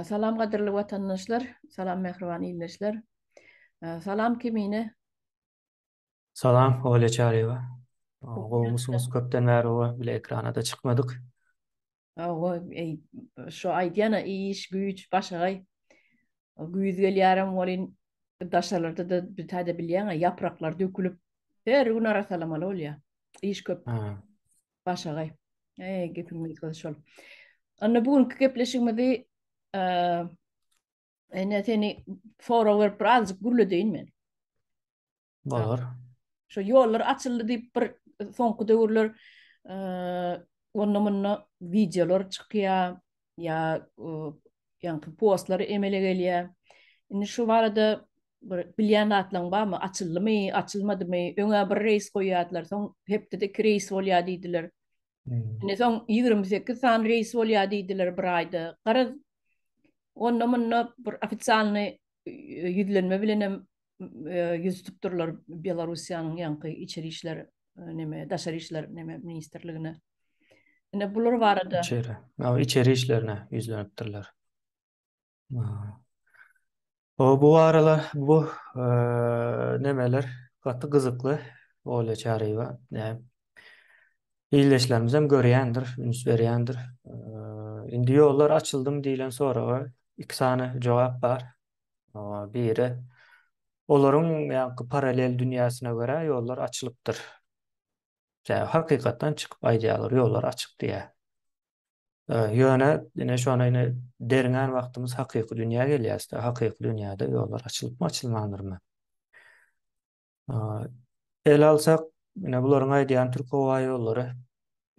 Salam gadyrly watandaşlar, salam mähriban ildeşler. Salam Kemine. Salam Olýa Çaryýewa. Gowumysyňyz? Köpden bäri oba bile ekrana-da çykmadyk. Hawa, eý, şo aýdýan-a iş, güýç, başagaý. Güýz gelýärem welin daşarlarda-da bir täde bilýäň-ä ýapraklar dökülip, her gün arassalamaly bolýar. Iş köp. Başagaý. Eý, gepiň gysgasy şol. Onda bu günki gepleşigimizi ene seni sorag berip bir azajyk gürledeýin men. Bolar. Şu ýollar açyldy diýip bir soňky döwürler onda munda wideolar çykýar ýa ýaňky postlar emele gelýär. Indi şu barada bir bilýän zatlaryň barmy? Açyldymy, açylmadymy? Öňä bir reýs goýýardylar, soň hepdede iki reýs bolýar diýdiler. Indi soň 28 sany reýs bolýar diýdiler bir aýda. Garaz, onda munda bir ofitsialnyý ýüzlenme bilenem ýüz tutupdyrlar Belarussiýanyň ýaňky içeri işler neme, daşary işler neme ministrligine. Indi bular barada İçeri, içeri işlerine ýüzlenipdirler. O bu aralar bu e, nemeler gaty gyzykly Olya Çaryýewa. Ne ildeşlerimiz hem görýändir, üns berýändir. E, indi ýollar açyldymy diýlen soraga iki sany jogap bar. Biri olaryň ýaňky paralel dünýäsine görä ýollar açylypdyr. Sebäbi hakykatdan çykyp aýdýarlar, ýollar açyk diýýär. Ýöne ine şony ine derňän wagtymyz hakyky dünýä gelýäs-de, hakyky dünýäde ýollar açylypmy, açylmandyrmy? Ele alsak, ine bularyň aýdýan Türk howa ýollary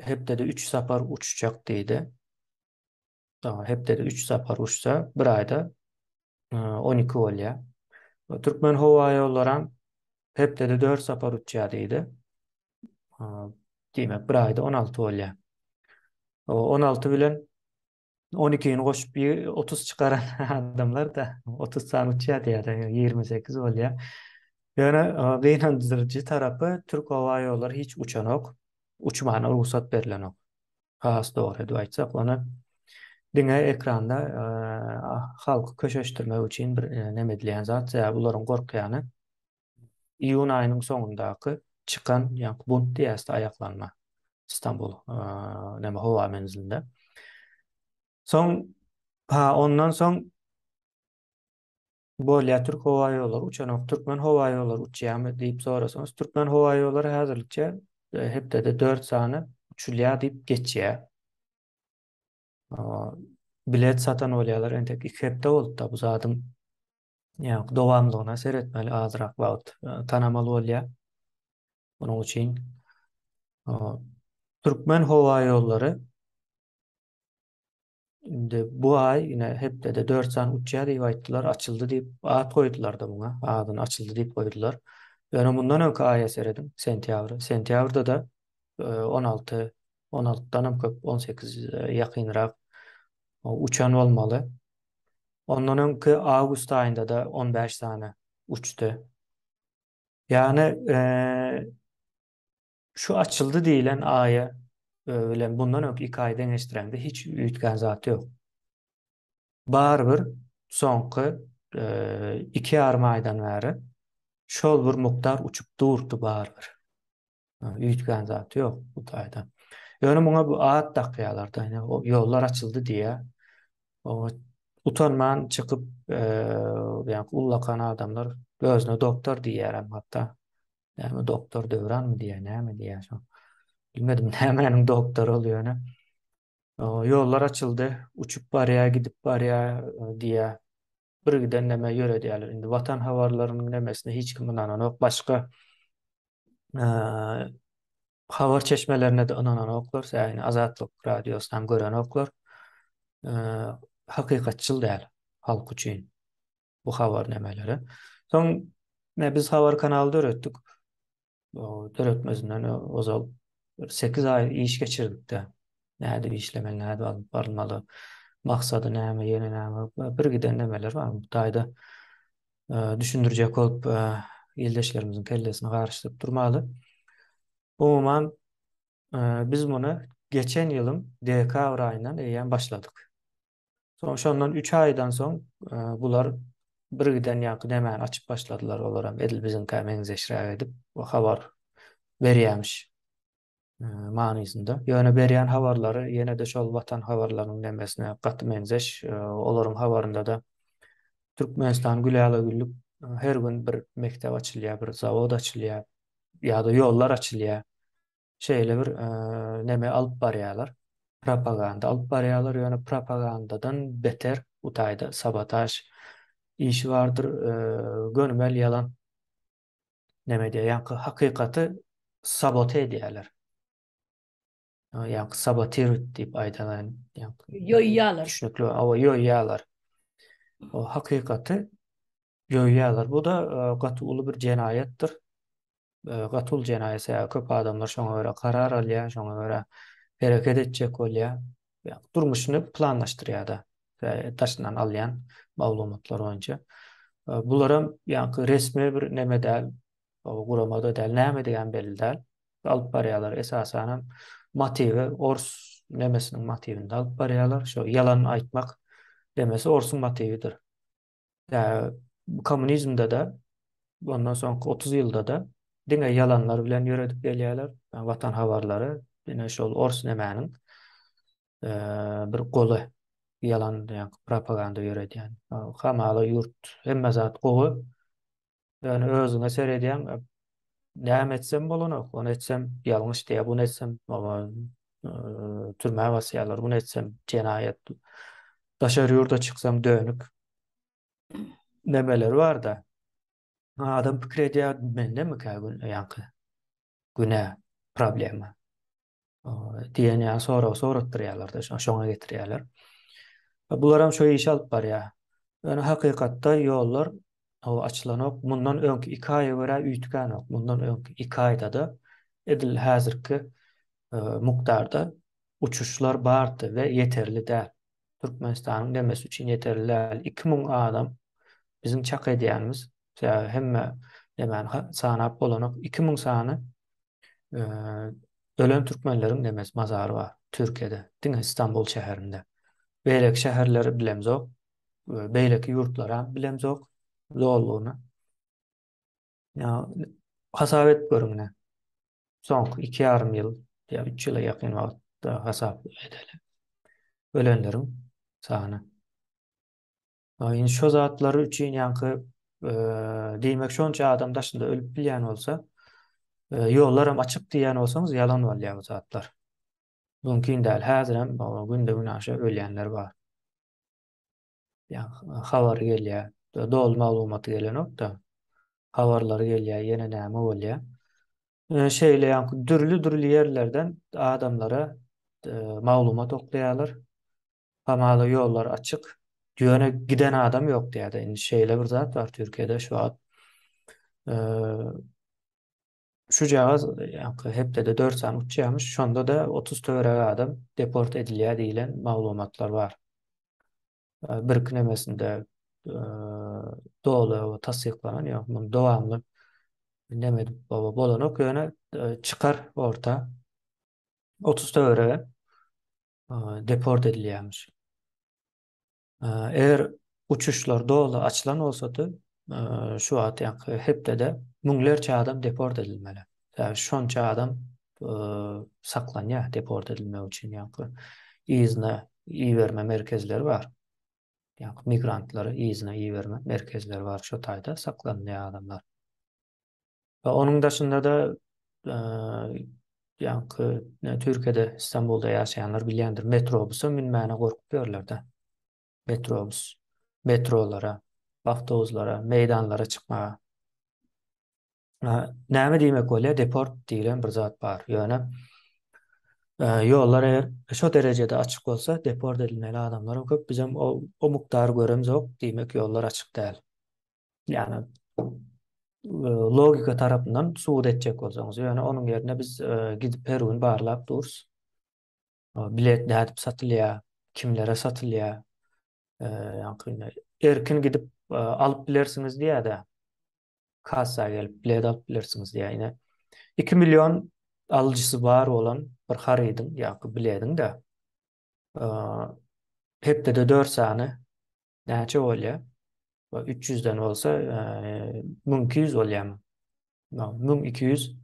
hepdede 3 sapar uçjak diýdi. Hepdede 3 sapar uçsa, bir aýda 12 bolýar. Türkmen howa ýollaram hepdede 4 sapar uçýar diýdi. Diýmek, bir aýda 16 bolýar. 16 bilen 12-ni goşup 30 çykaran adamlar da 30 sany uçýar diýýär, 28 bolýar. Ýöne gynandyryjy tarapy Türk howa ýollary hiç uçanok, uçmana rugsat berlenok. Has dogry edip aýtsak, ony diňe ekranda halky köşeşdirmek üçin bir neme edilýän zat, sebäbi bularyň gorkýany iýun aýynyň soňundaky çykan ýaňky bunt diýýäs-de aýaklanma Stambul neme howa menzilinde. Soň ha ondan soň Bolýa Türk howa ýollary uçanok, Türkmen howa ýollary uçýarmy diýip sorasaňyz, Türkmen howa ýollary häzirlikçe e, hepdede 4 sany uçulýar diýip geçýär. Bilet satan bolýarlar, entek 2 hepde boldy-da bu zadyň ýa dowamlygyna seretmeli azrak wagt e, tanamaly bolýar. Onuň üçin Türkmen howa ýollary Indi bu aý ine hepdede 4 sany uçýar diýip aýtdylar, açyldy diýip at goýdular-da muňa, adyny açyldy diýip goýdular. Ýöne mundan öňki aýa serediň, sentýabr. Sentýabrda-da 16, 16-dan hem köp, 18 ýakynrak uçan bolmaly. Ondan öňki awgust aýynda-da 15 sany uçdy. Ýagny Şu açyldy diýlen aýa bilen bundan öňki iki aýy deňeşdireňde hiç üýtgän zat ýok. Barybir soňky iki ýarym aýdan bäri şol bir mukdar uçup durdy barybir. Üýtgän zat ýok bu taýda. Ýöne muňa bu at dakýarlar-da, ýollar açyldy diýýär. Utanman çykyp, ýa-ni ullakan adamlar özüne doktor diýýärem hatda. Näme doktor Döwranmy diýýär, näme diýýär şo. Bilmedim nämäniň doktory ol ýöne. Ýollar açyldy, uçup barýar, gidip barýar diýýär. Bir giden neme ýöredýärler. Indi Watan habarlarynyň nemesine hiç kim ynananok. Başga habar çeşmelerine-de ynananoklar. Ýagny Azatlyk radiosyny hem görenoklar. Hakykatçyl däl halk üçin. bu habar nemeleri. Soň ne biz habar kanaly döretdik. O döretmezinden ozal bir 8 aý iş geçirdik-de. Nädip işlemeli, nädip alyp barylmaly, maksady näme, ýene näme, bir giden nemeler bar. Bu taýda e, düşündirjek bolup e, ildeşlerimiziň kellesini garyşdyryp durmaly. Umuman e, biz muny geçen ýylyň dekabr aýyndan eýýäm başladyk. Soň şondan 3 aýdan soň bular birgiden ýaňky nemäni açyp başladylar, olaram edil biziňkä meňzeşräk edip habar berýämiş manysynda. Ýöne berýän habarlary ýene-de şol Watan habarlarynyň nemesine gaty meňzeş. Olaryň habarynda-da Türkmenistan gülala-güllük her gün bir mekdep açylýar, bir zawod açylýar ýa-da ýollar açylýar. Şeýle bir neme alyp barýarlar. Propaganda alyp barýarlar, ýöne propagandadan beter bu taýda sabotaž işi bardyr, gönümel ýalan neme diýýär, ýaňky hakykaty sabote edýärler. Ýaňky sabotirut diýip aýdylan, ýaňky ýoýýarlar. Düşnükli, hawa, ýoýýarlar. O hakykaty ýoýýarlar. Bu-da gaty uly bir jenaýatdyr. Gaty uly jenaýat, sebäbi köp adamlar şoňa görä karar alýar, şoňa görä hereket etjek bolýar. Durmuşyny planlaşdyrýar-da, daşyndan alýan maglumatlar boýunça. Bularam ýaňky resmi bir neme däl, gurama-da däl, näme diýen belli däl. Alyp barýarlar. Esasanam motiwi ors nemesiniň motiwinde alyp barýarlar. Şo ýalan aýtmak demesi orsuň motiwidir. Kommunizmde-de, ondan soňky 30 ýylda-da diňe ýalanlar bilen ýöredip gelýärler. Watan habarlary diňe şol ors nemäniň bir goly ýalan propaganda ýöredýän. Hamala ýurt hemme zat gowy. Ýöne özüňe seredýäň, näme etsem bolanok, ony etsem ýalňyş diýýär, buny etsem türmä basýarlar, buny etsem jenaýat. Daşary ýurda çyksaň dönük nemeleri bar-da. Adam pikir edýär, mendemikä ýaňky günä, problema. Diýen ýaly sorag soratdyrýarlar-da, şoňa getirýärler. Bularam şo işi alyp barýar. Ýöne hakykatda ýollar açylanok. Mundan öňki 2 aýa görä üýtgänok. Mundan öňki 2 aýda-da edil häzirki mukdarda uçuşlar bardy we ýeterli däl. Türkmenistanyň demesi üçin ýeterli däl. 2000 adam biziň çak edýänimiz, sebäbi hemme nemäni sanap bolanok. 2000 sany ölen türkmenleriň nemesi mazary bar Türkiýede, diňe Istanbul şäherinde. Beýleki şäherleri bilemzok, beýleki ýurtlaram bilemzok dolulygyna. Ýa hasap edip görüň ine. Soňky 2,5 ýyl ýa 3 ýyla ýakyn wagtda hasap edeli. Ölenleriň sany. Indi şo zatlar üçin ýaňky diýmek şonça adam daşynda ölüp bilýän bolsa, ýollaram açyk diýýän bolsaňyz ýalan bolýar bu zatlar. Mümkin däl. Häzirem günde-günaşa ölýänler bar. Ýa habary gelýär. Doly maglumaty gelenok-da. Habarlary gelýär, ýene näme bolýar. Şeýle ýaňky dürli-dürli ýerlerden adamlara maglumat oklaýarlar. Hamala ýollar açyk. Ýöne giden adam ýok diýýärdi. Indi şeýle bir zat bar Türkiýede şu wagt. Şujagaz ýaňky hepdede 4 sany uçýarmyş. Şonda-da 30 töweregi adam deport edilýär diýlen maglumatlar bar. Birki nemesinde doly tassyklanan ýok. Muny dowamly neme edip bolanok. Ýöne çykar orta 30 töweregi deport edilýärmiş. Eger uçuşlar doly açylan bolsady, şu wagt ýaňky hepdede müňlerçe adam deport edilmeli. Sebäbi şonça adam saklanýar deport edilmek üçin ýaňky yzyna iberme merkezleri bar. Ýaňky migrantlary yzyna iberme merkezleri bar, şo taýda saklanylýar adamlar. Onuň daşynda-da ýaňky Türkiýede, Istanbulda ýaşaýanlar bilýändir, metrobusa münmäne gorkup ýörler-de. Metrobus, metrolara, awtobuslara, meýdanlara çykmaga. Näme diýmek bolýar? Deport diýlen bir zat bar. Ýöne ýollar eger şo derejede açyk bolsa, deport edilmeli adamlaram köp. Bizem o, o mukdary göremzok, diýmek ýollar açyk däl. Ýagny logika tarapyndan subut etjek bolsaňyz, ýöne onuň ýerine biz gidip her gün barlap durus. Bilet nädip satylýar, kimlere satylýar, ýaňky erkin gidip alyp bilersiňiz diýýär-de. Kassa gelip bilet alyp bilersiňiz diýýär. Ine 2 million alyjysy bar bolan bir harydyň, ýaňky bilediň-de. Hepdede 4 sany näçe bolýar? 300-den bolsa 1200 bolýarmy? 1200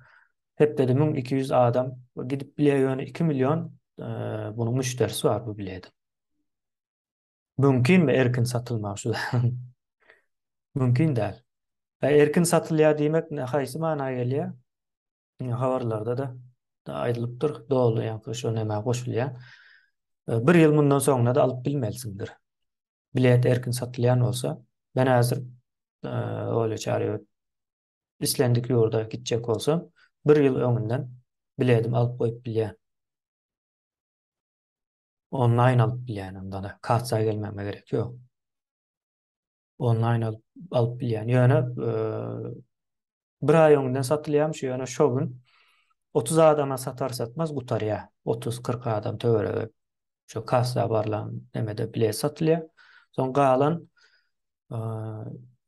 hepdede 1200 adam gidip bilýär, ýöne 2 million bunuň müşderisi bar bu bilediň. Mümkinmi erkin satylmak şu? Mümkin däl. Erkin satylýar diýmek haýsy mana gelýär? Habarlarda-da aýdylypdyr, doly ýaňky şo nämä goşulýar. Bir ýyl mundan soňra-da alyp bilmelisiňdir. Bilet erkin satylýan bolsa, men häzir Olýa Çaryýewa islendik ýurda gitjek bolsam, bir ýyl öňünden biledimi alyp goýup bilýän. Onlaýn alyp bilýän onda-da, kassa gelmäme gerek ýok. Onlaýn alyp, alyp bilýän. Ýöne bir aý öňünden satylýarmyş, ýöne şo gün 30 adama satar satmaz gutarýar. 30-40 adam töweregi şo kassa barlan nemede bilet satylýar. Soň galan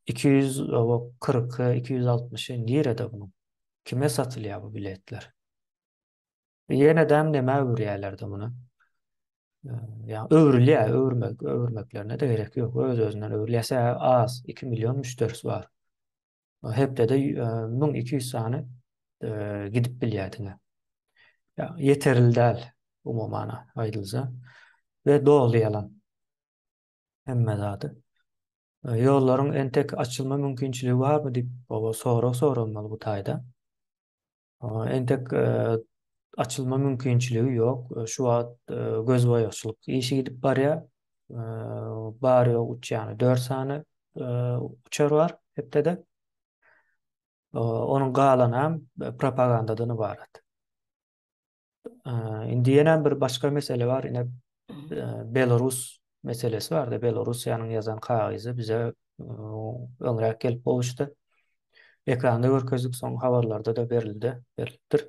240, 260-y nirede bunuň? Kime satylýar bu biletler? Ýenedem nämä öwürýärler-de muny? Ýa öwrülýär, öwürmek, öwürmeklerine-de gerek ýok. Öz-özünden öwrülýär. Sebäbi az, 2 million müşderisi bar. Hepdede 1200 sany gidip bilýär diňe. Ýa ýeterli däl umuman aýdylsa we doly ýalan. Hemme zady. Ýollaryň entek açylma mümkinçiligi barmy diýip, sorag soralmaly bu taýda. Entek açylma mümkinçiligi ýok. Şu wagt gözboýagçylyk işi gidip barýar. Bary-ýogy uçýany 4 sany uçar bar hepdede. Onuň galany hem propagandadan ybarat. Indi ýene bir başga mesele bar. Ine Belarus meselesi bardy. Belorussiýanyň ýazan kagyzy bize öňräk gelip gowuşdy. Ekranda görkezdik, soň habarlarda-da berildi, berilipdir.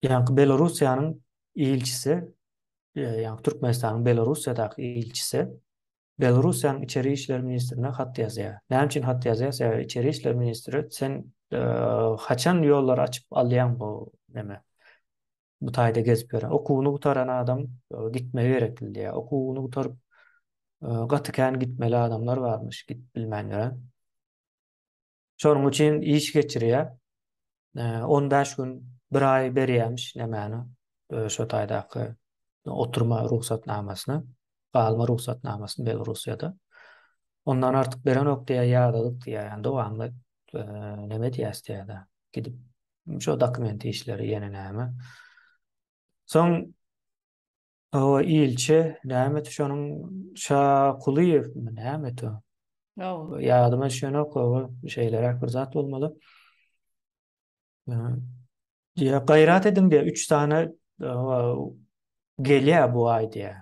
Ýaňky Belorussiýanyň ilçisi, ýaňky Türkmenistanyň Belorussiýadaky ilçisi Belorussiýanyň içeri işler ministrine hat ýazýar. Näme üçin hat ýazýar? Sebäbi içeri işler ministri sen haçan ýollary açyp alýaň bu neme? Bu taýda gezip ýören. Okuwyny gutaran adam gitmegi gerekli diýýär. Okuwyny gutaryp gaty kän gitmeli adamlar barmyş, gidip bilmän ýören. Şonuň üçin iş geçirýär. 15 gün, bir aý berýärmiş nämäni, şo taýdaky oturma rugsatnamasyny, galma rugsatnamasyny Belorussiýada. Ondan artyk berenok diýýär, ýadadyk diýýär, ýani dowamly neme diýýäs diýýär-de, gidip şo dokument işleri ýene näme. Soň O ilçi näme şonuň Şakulyýewmi näme to? Ýadyma düşenok o şeýleräk bir zat bolmaly. Diýä gaýrat ediň diýä 3 sany gelýär bu aý diýä.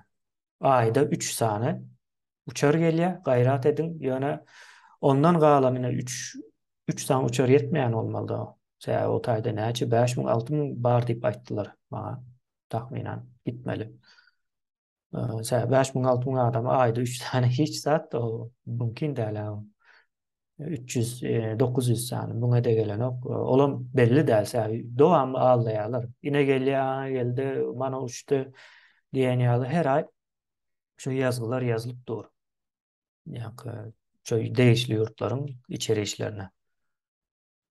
Aýda 3 sany uçar gelýär, gaýrat ediň. Ýöne ondan galan ine 3 3 sany uçar ýetmeýän bolmaly-da. Sebäbi o taýda näçe 5000, 6000 bar diýip aýtdylar maňa. Takmynan gitmeli. Sebäbi 5000, 6000 adam aýda 3 sany hiç zat o mümkin däl. 300, 900 sany müňe-de gelenok. Olam belli däl, sebäbi dowamly aldaýarlar. Ine gelýär, ana geldi, mana uçdy diýen ýaly her aý şu ýazgylar ýazylyp dur. Ýa-da şu degişli ýurtlaryň içeri işlerine.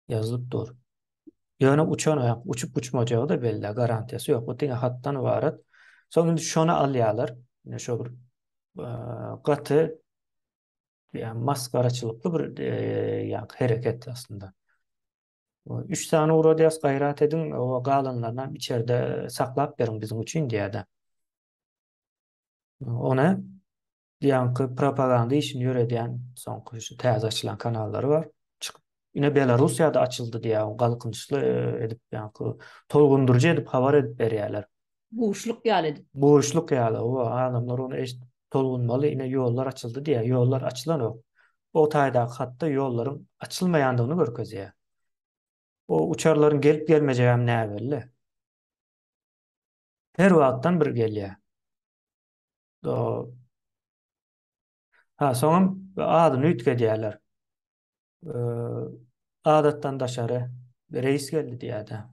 Ýazylyp dur. Ýöne uçan aýak uçup uçmajagy-da belli däl, garantiýasy ýok. Bu diňe hatdan ybarat. Soň indi şony alýarlar. Ine şo bir gaty ýa masgaraçylykly bir ýa hereket aslynda. Üç sany ugradýas, gaýrat ediň, o galanlaryny içerde saklap beriň biziň üçin diýýär-de. Ony Ýaňky propaganda işini ýöredýän soňky şu täze açylan kanallary bar. Çykyp ine Belarussiýada açyldy diýýär, galkynyşly edip ýaňky tolgundyryjy edip habar edip berýärler. Buşluk ýaly edip. Buşluk ýaly, hawa, adamlar ony eşidip tolgunmaly, ine ýollar açyldy diýýär, ýollar açylanok. O taýdaky hatda ýollaryň açylmaýandygyny görkezýär. O uçarlaryň gelip gelmejegem näbelli. Her wagtdan bir gelýär. Ha, soňam adyny üýtgedýärler. Adatdan daşary reýs geldi diýýär-de.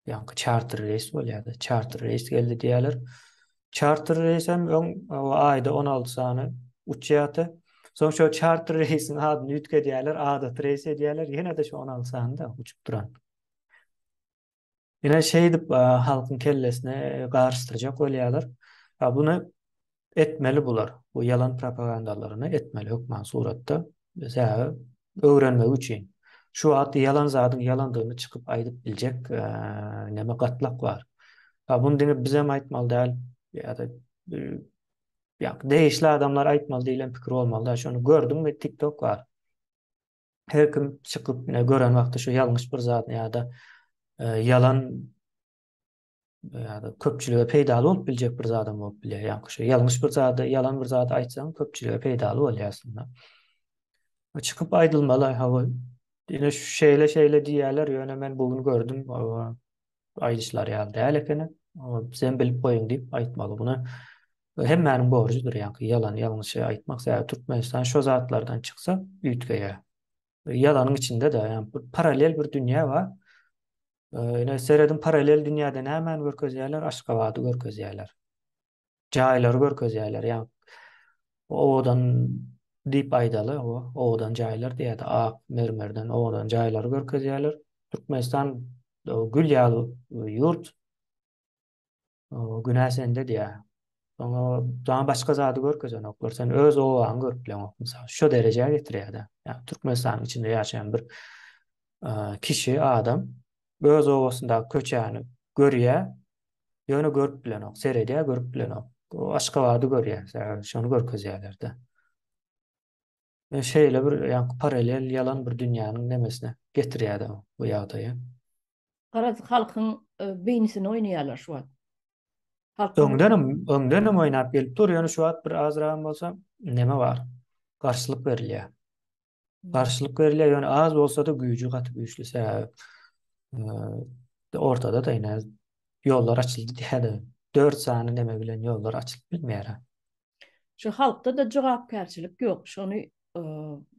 Ýaňky çarter reýs bolýar-da. Çarter reýs geldi diýýärler. Çarter reýs hem öň aýda 16 sany uçýardy. Soň şo çarter reýsiň adyny üýtgedýärler, adaty reýs edýärler. Ýene-de şo 16 sany-da uçup duran. Ine şeýdip halkyň kellesine garyşdyrjak bolýarlar. Buny etmeli bular. Bu ýalan propagandalaryny etmeli hökman suratda. Sebäbi öwrenmegi üçin. Şu wagt ýalan zadyň ýalandygyny çykyp aýdyp biljek neme gatlak bar. Bunu diňe bizem aýtmaly däl ýa-da ýa degişli adamlar aýtmaly diýlen pikir bolmaly däl. Şony gördüňmi TikTok bar. Her kim çykyp ine gören wagty şu ýalňyş bir zadyny ýa-da ýalan ýa-da köpçülige peýdaly bolup biljek bir zadam bolup bilýär. Ýa-da şu ýalňyş bir zady, ýalan bir zady aýtsaň köpçülige peýdaly bolýar aslynda. Çykyp aýdylmaly, hawa, ine şu şeýle şeýle diýýärler, ýöne men bu gün gördüm, aýdyşlary ýaly däl ekeni. Sen bilip goýuň diýip aýtmaly. Buny hemmäniň borjudyr, ýa-da ýalan ýalňyşy aýtmak. Sebäbi Türkmenistan şo zatlardan çyksa üýtgeýär. Ýalanyň içinde-de, ýa bir paralel bir dünýä bar. Ine serediň paralel dünýäde nämäni görkezýärler? Aşgabady görkezýärler. Jaýlary görkezýärler. Ýa owadan diýip aýdaly, o owadan jaýlar diýýär-de, ak mermerden owadan jaýlary görkezýärler. Türkmenistan gül ýaly ýurt. Günä sende diýýär. Soňra saňa başga zady görkezenoklar. Sen öz obaňy görüp bileňok mysal. Şo derejä getirýär-de. Ýa Türkmenistanyň içinde ýaşaýan bir kişi, adam öz obasyndaky köçäni görýär, ýöne görüp bilenok. Seredýär, görüp bilenok. O Aşgabady görýär. Sebäbi şony görkezýärler-de. Şeýle bir ýaňky paralel ýalan bir dünýäniň nemesine getirýär-de bu ýagdaýy. Garaz halkyň beýnisini oýnaýarlar şu wagt. Halkyň Öňdenem, öňdenem oýnap gelip dur, ýöne şu wagt bir azragam bolsa neme bar? Garşylyk berilýär. Garşylyk berilýär, ýöne az bolsa-da güýji gaty güýçli sebäbi ortada-da ine ýollar açyldy diýýär-de. 4 sany neme bilen ýollar açylyp bilmeýär. Şu halkda-da jogapkärçilik ýok, şony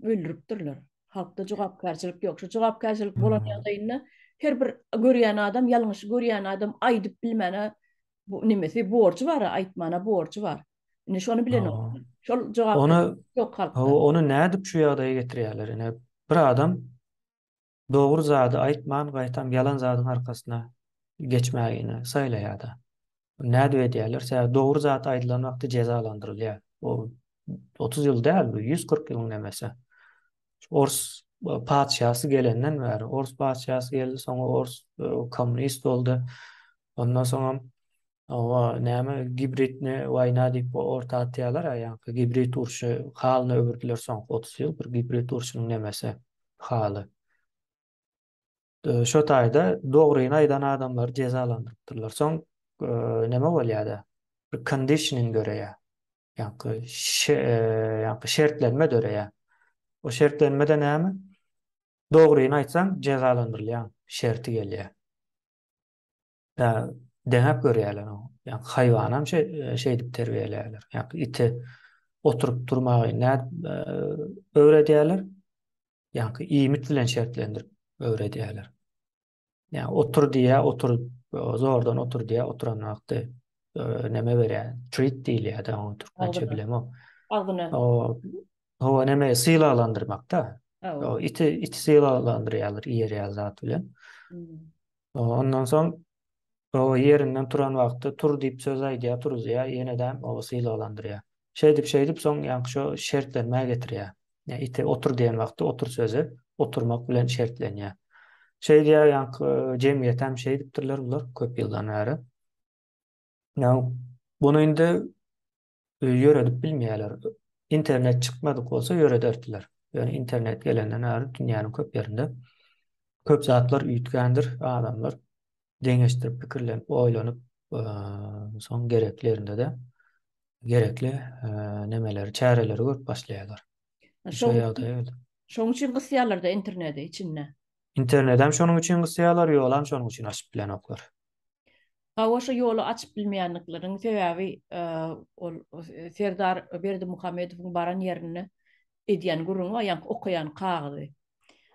öldüripdirler. Halkda jogapkärçilik ýok. Şu jogapkärçilik bolan ýagdaýynda her bir görýän adam, ýalňyşy görýän adam aýdyp bilmäne bu nemesi borjy bar, aýtmana borjy bar. Indi şony bilenok. Şol jogapkärçilik ýok halkda. Ony nädip şu ýagdaýa getirýärler? Ine, bir adam dogry zady aýtman, gaýtam ýalan zadyň arkasyna geçmägini saýlaýar-da. Nädip edýärler? Sebäbi dogry zat aýdylan wagty jezalandyrylýar. O 30 ýyl däl, bu 140 ýylyň nemesi. Ors patyşasy gelenden bäri, ors patyşasy geldi, soňra ors kommunist boldy. Ondan soňam owa näme gibridni waýna diýip orta atýarlar, ýaňky gibrid urşy halyna öwürdiler soňky 30 ýyl bir gibrid urşunyň nemesi haly. Şo taýda dogryny aýdan adamlary jezalandyrypdyrlar. Soň neme bolýar-da? Bir conditioning döreýär. Ýaňky ýaňky şertlenme döreýär. O şertlenme-de näme? Dogryny aýtsaň jezalandyrylýaň şerti gelýär. Ýa deňäp görýärler oňa. Ýa haýwanam şeýdip terbiýeleýärler. Ýa iti oturyp durmagy nädip öwredýärler? Ýaňky iýmit bilen şertlendirip öwredýärler. Ýa otur diýýär, otur, zordan otur diýýär, oturan wagty neme berýär? Treat diýilýär-de oňa türkmençe bilemok. Agzyna. O Hawa neme sylaglandyrmakda. O iti iti sylaglandyrýarlar iýer ýaly zat bilen. Ondan soň o ýerinden turan wagty tur diýip söz aýdýar, turuzýar, ýene-de o sylaglandyrýar. Şeýdip, şeýdip soň ýaňky şo şertlenmä getirýär. Ýa ite otur diýen wagty otur sözi oturmak bilen şertlenýär. Şeýdýär ýaňky jemgyýetem şeýdipdirler bular köp ýyldan bäri. Ýa buny indi ýöredip bilmeýärler. Internet çykmadyk bolsa ýörederdiler. Ýöne internet gelenden bäri dünýäniň köp ýerinde köp zatlar üýtgändir. Adamlar deňeşdirip, pikirlenip, oýlanyp, soň gerekli ýerinde-de gerekli nemeleri, çäreleri görüp başlaýarlar. Şo ýagdaý öyle. Şoň üçin gysýarlar-da interneti içinde. Internedem şonuň üçin gysýarlar, ýolam şonuň üçin açyp bilenoklar. Hawa şo ýoly açyp bilmeýänlikleriniň sebäbi ol Serdar Berdimuhamedowyň baran ýerinde edýän gürrüňi bar, ýaňky okaýan kagyzy.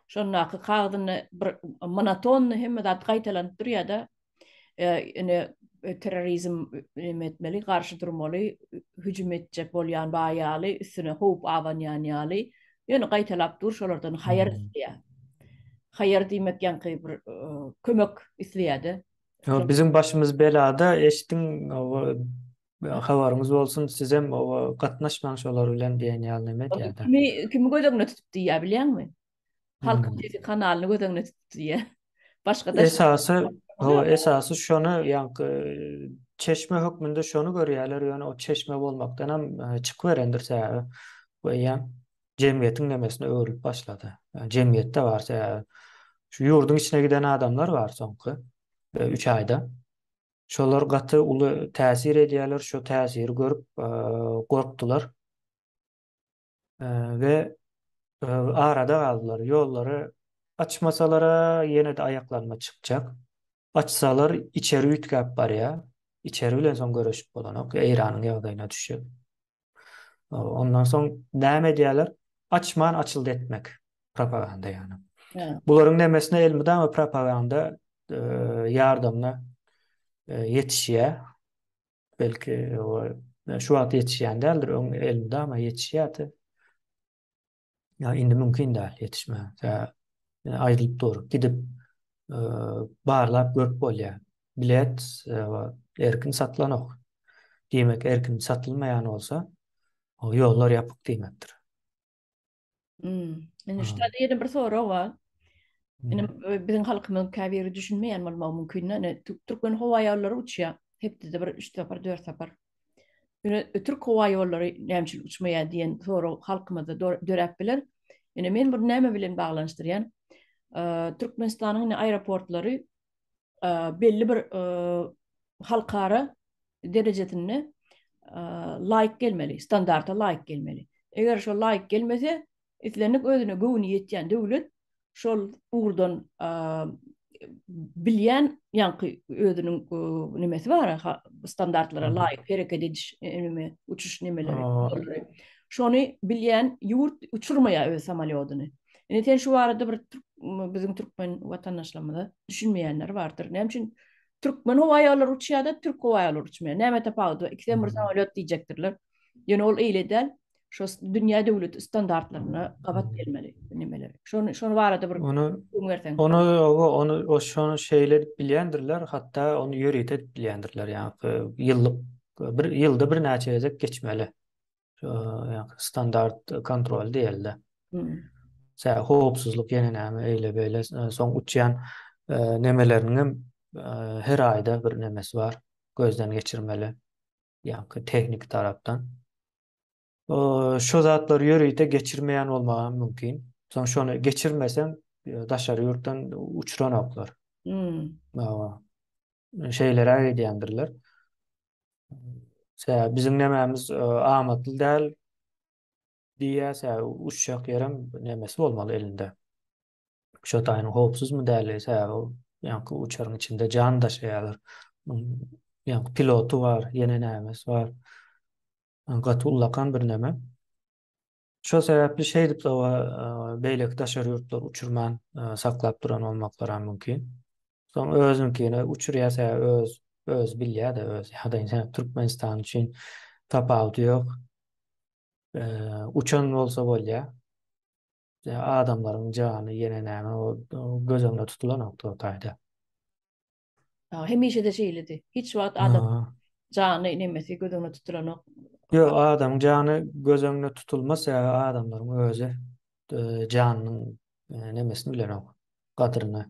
Şondaky kagyzynda bir monotonny hemme zat gaýtalanyp durýar-da. Ine terrorizm neme etmeli, garşy durmaly, hüjüm etjek bolýan bar ýaly, üstüne howp abanýan ýaly. Ýöne gaýtalap dur, şolardan haýyr isleýär. Haýyr diýmek ýaňky bir kömek isleýär-de. Biziň başymyz belada, eşdiň, habaryňyz bolsun, sizem gatnaşmaň şolar bilen diýen ýaly neme edýär-de. Kimi, kimi göz öňüne tutup diýýär bilýäňmi? Halkyň hmm. sesi kanalyny göz öňüne tutup diýýär. Başga da Esasy, hawa, esasy şony ýaňky çeşme hökmünde şony görýärler, ýöne o çeşme bolmakdan hem e, çykyberendir sebäbi bu eýýäm jemgyýetiň nemesine öwrülip başlady. Jemgyýetde bar sebäbi şu ýurduň içine giden adamlar bar soňky 3 e, aýda. Şolar gaty uly täsir edýärler, şo täsiri görüp e, gorkdular. We arada galdylar. Ýollary açmasalara ýene-de aýaklanma çykjak. Açsalar içeri üýtgäp barýar. Içeri bilen soň göreşip bolanok. Eýranyň ýagdaýyna düşjek. Ondan soň näme edýärler? Açman açyldy etmek. Propaganda ýagny. Bularyň nemesine elmydama propaganda ýardamyna ýetişýär. Belki o şu wagt ýetişýän däldir, öň elmydama ýetişýärdi. Ýa indi mümkin däl ýetişme. Tä aýdylyp dur, gidip barlap görüp bolýar. Bilet erkin satylanok. Diýmek, erkin satylmaýan bolsa, o ýollar ýapyk diýmekdir. Hmm. Indi şu taýda ýene bir sorag bar. Indi hmm. biziň halkymyzyň käbiri düşünmeýän bolmagy mümkin. Ine Türkmen howa ýollary uçýar. Hepdede bir 3 sapar, 4 sapar. Ine Türk howa ýollary näme üçin uçmaýar diýen sorag halkymyzda döräp biler. Ine men bunu näme bilen baglanyşdyrýan? Türkmenistanyň ine aeroportlary belli bir halkara derejesinde laýyk gelmeli, standarta laýyk gelmeli. Eger şol laýyk gelmese, islendik özüne göwni ýetýän döwlet şol ugurdan bilýän ýaňky özüniň nemesi bar, standartlara laýyk hereket ediş neme, uçuş nemeleri. Şony bilýän ýurt uçurmaýar öz samolýodyny. Indi sen şu barada bir biziň türkmen watandaşlarymyza düşünmeýänler bardyr. Näme üçin Türkmen howa ýollary uçýar-da, türk howa ýollary uçmaýar. Näme tapawudy bar? Ikisem bir samolýot diýjekdirler. Ýöne ol eýle däl. Şo dünýä döwleti standartlaryna gabat gelmeli nemeler. Şony şony barada bir Ony gürrüň berseň. Ony oba ony o şony şeýle edip bilýändirler, hatda ony ýörite edip bilýändirler. Ýagny ýyllyk bir ýylda birnäçe gezek geçmeli. Standart kontrol diýelde. Sä howpsuzlyk ýene näme eýle beýle soň uçýan nemeleriniň hem her aýda bir nemesi bar. Gözden geçirmeli. Ýa-ki tehniki tarapdan. Şu zatlary ýörite geçirmeýän bolmagy hem mümkin. Soň şony geçirmeseň daşary ýurtdan uçuranoklar. Hmm. Şeýleräk edýändirler. Sebäbi biziň nemämiz amatly däl diýýär, sebäbi uçjak ýerem nemesi bolmaly elinde. Şo taýynyň howpsuzmy däli, sebäbi ýaňky uçaryň içinde jan daşaýarlar. Ýaňky piloty bar, ýene nämesi bar. Gaty ullakan bir neme. Şo sebäpli şeýdip sowa beýleki daşary ýurtlar uçurman saklap duran bolmaklaram mümkin. Soň özüniňkini uçurýar sebäbi öz öz bilýär-de öz ýagdaýyny sebäbi Türkmenistan üçin tapawudy ýok. Uçan bolsa bolýar. Adamlaryň jany ýene näme o göz öňünde tutulanok o taýda. Hemişe-de şeýledi. Hiç wagt adam jany nemesi göz öňünde tutulanok. Ýok, adamyň jany göz öňünde tutulmaz, sebäbi adamlaryň özi janynyň nemesini bilenok, gadyryny,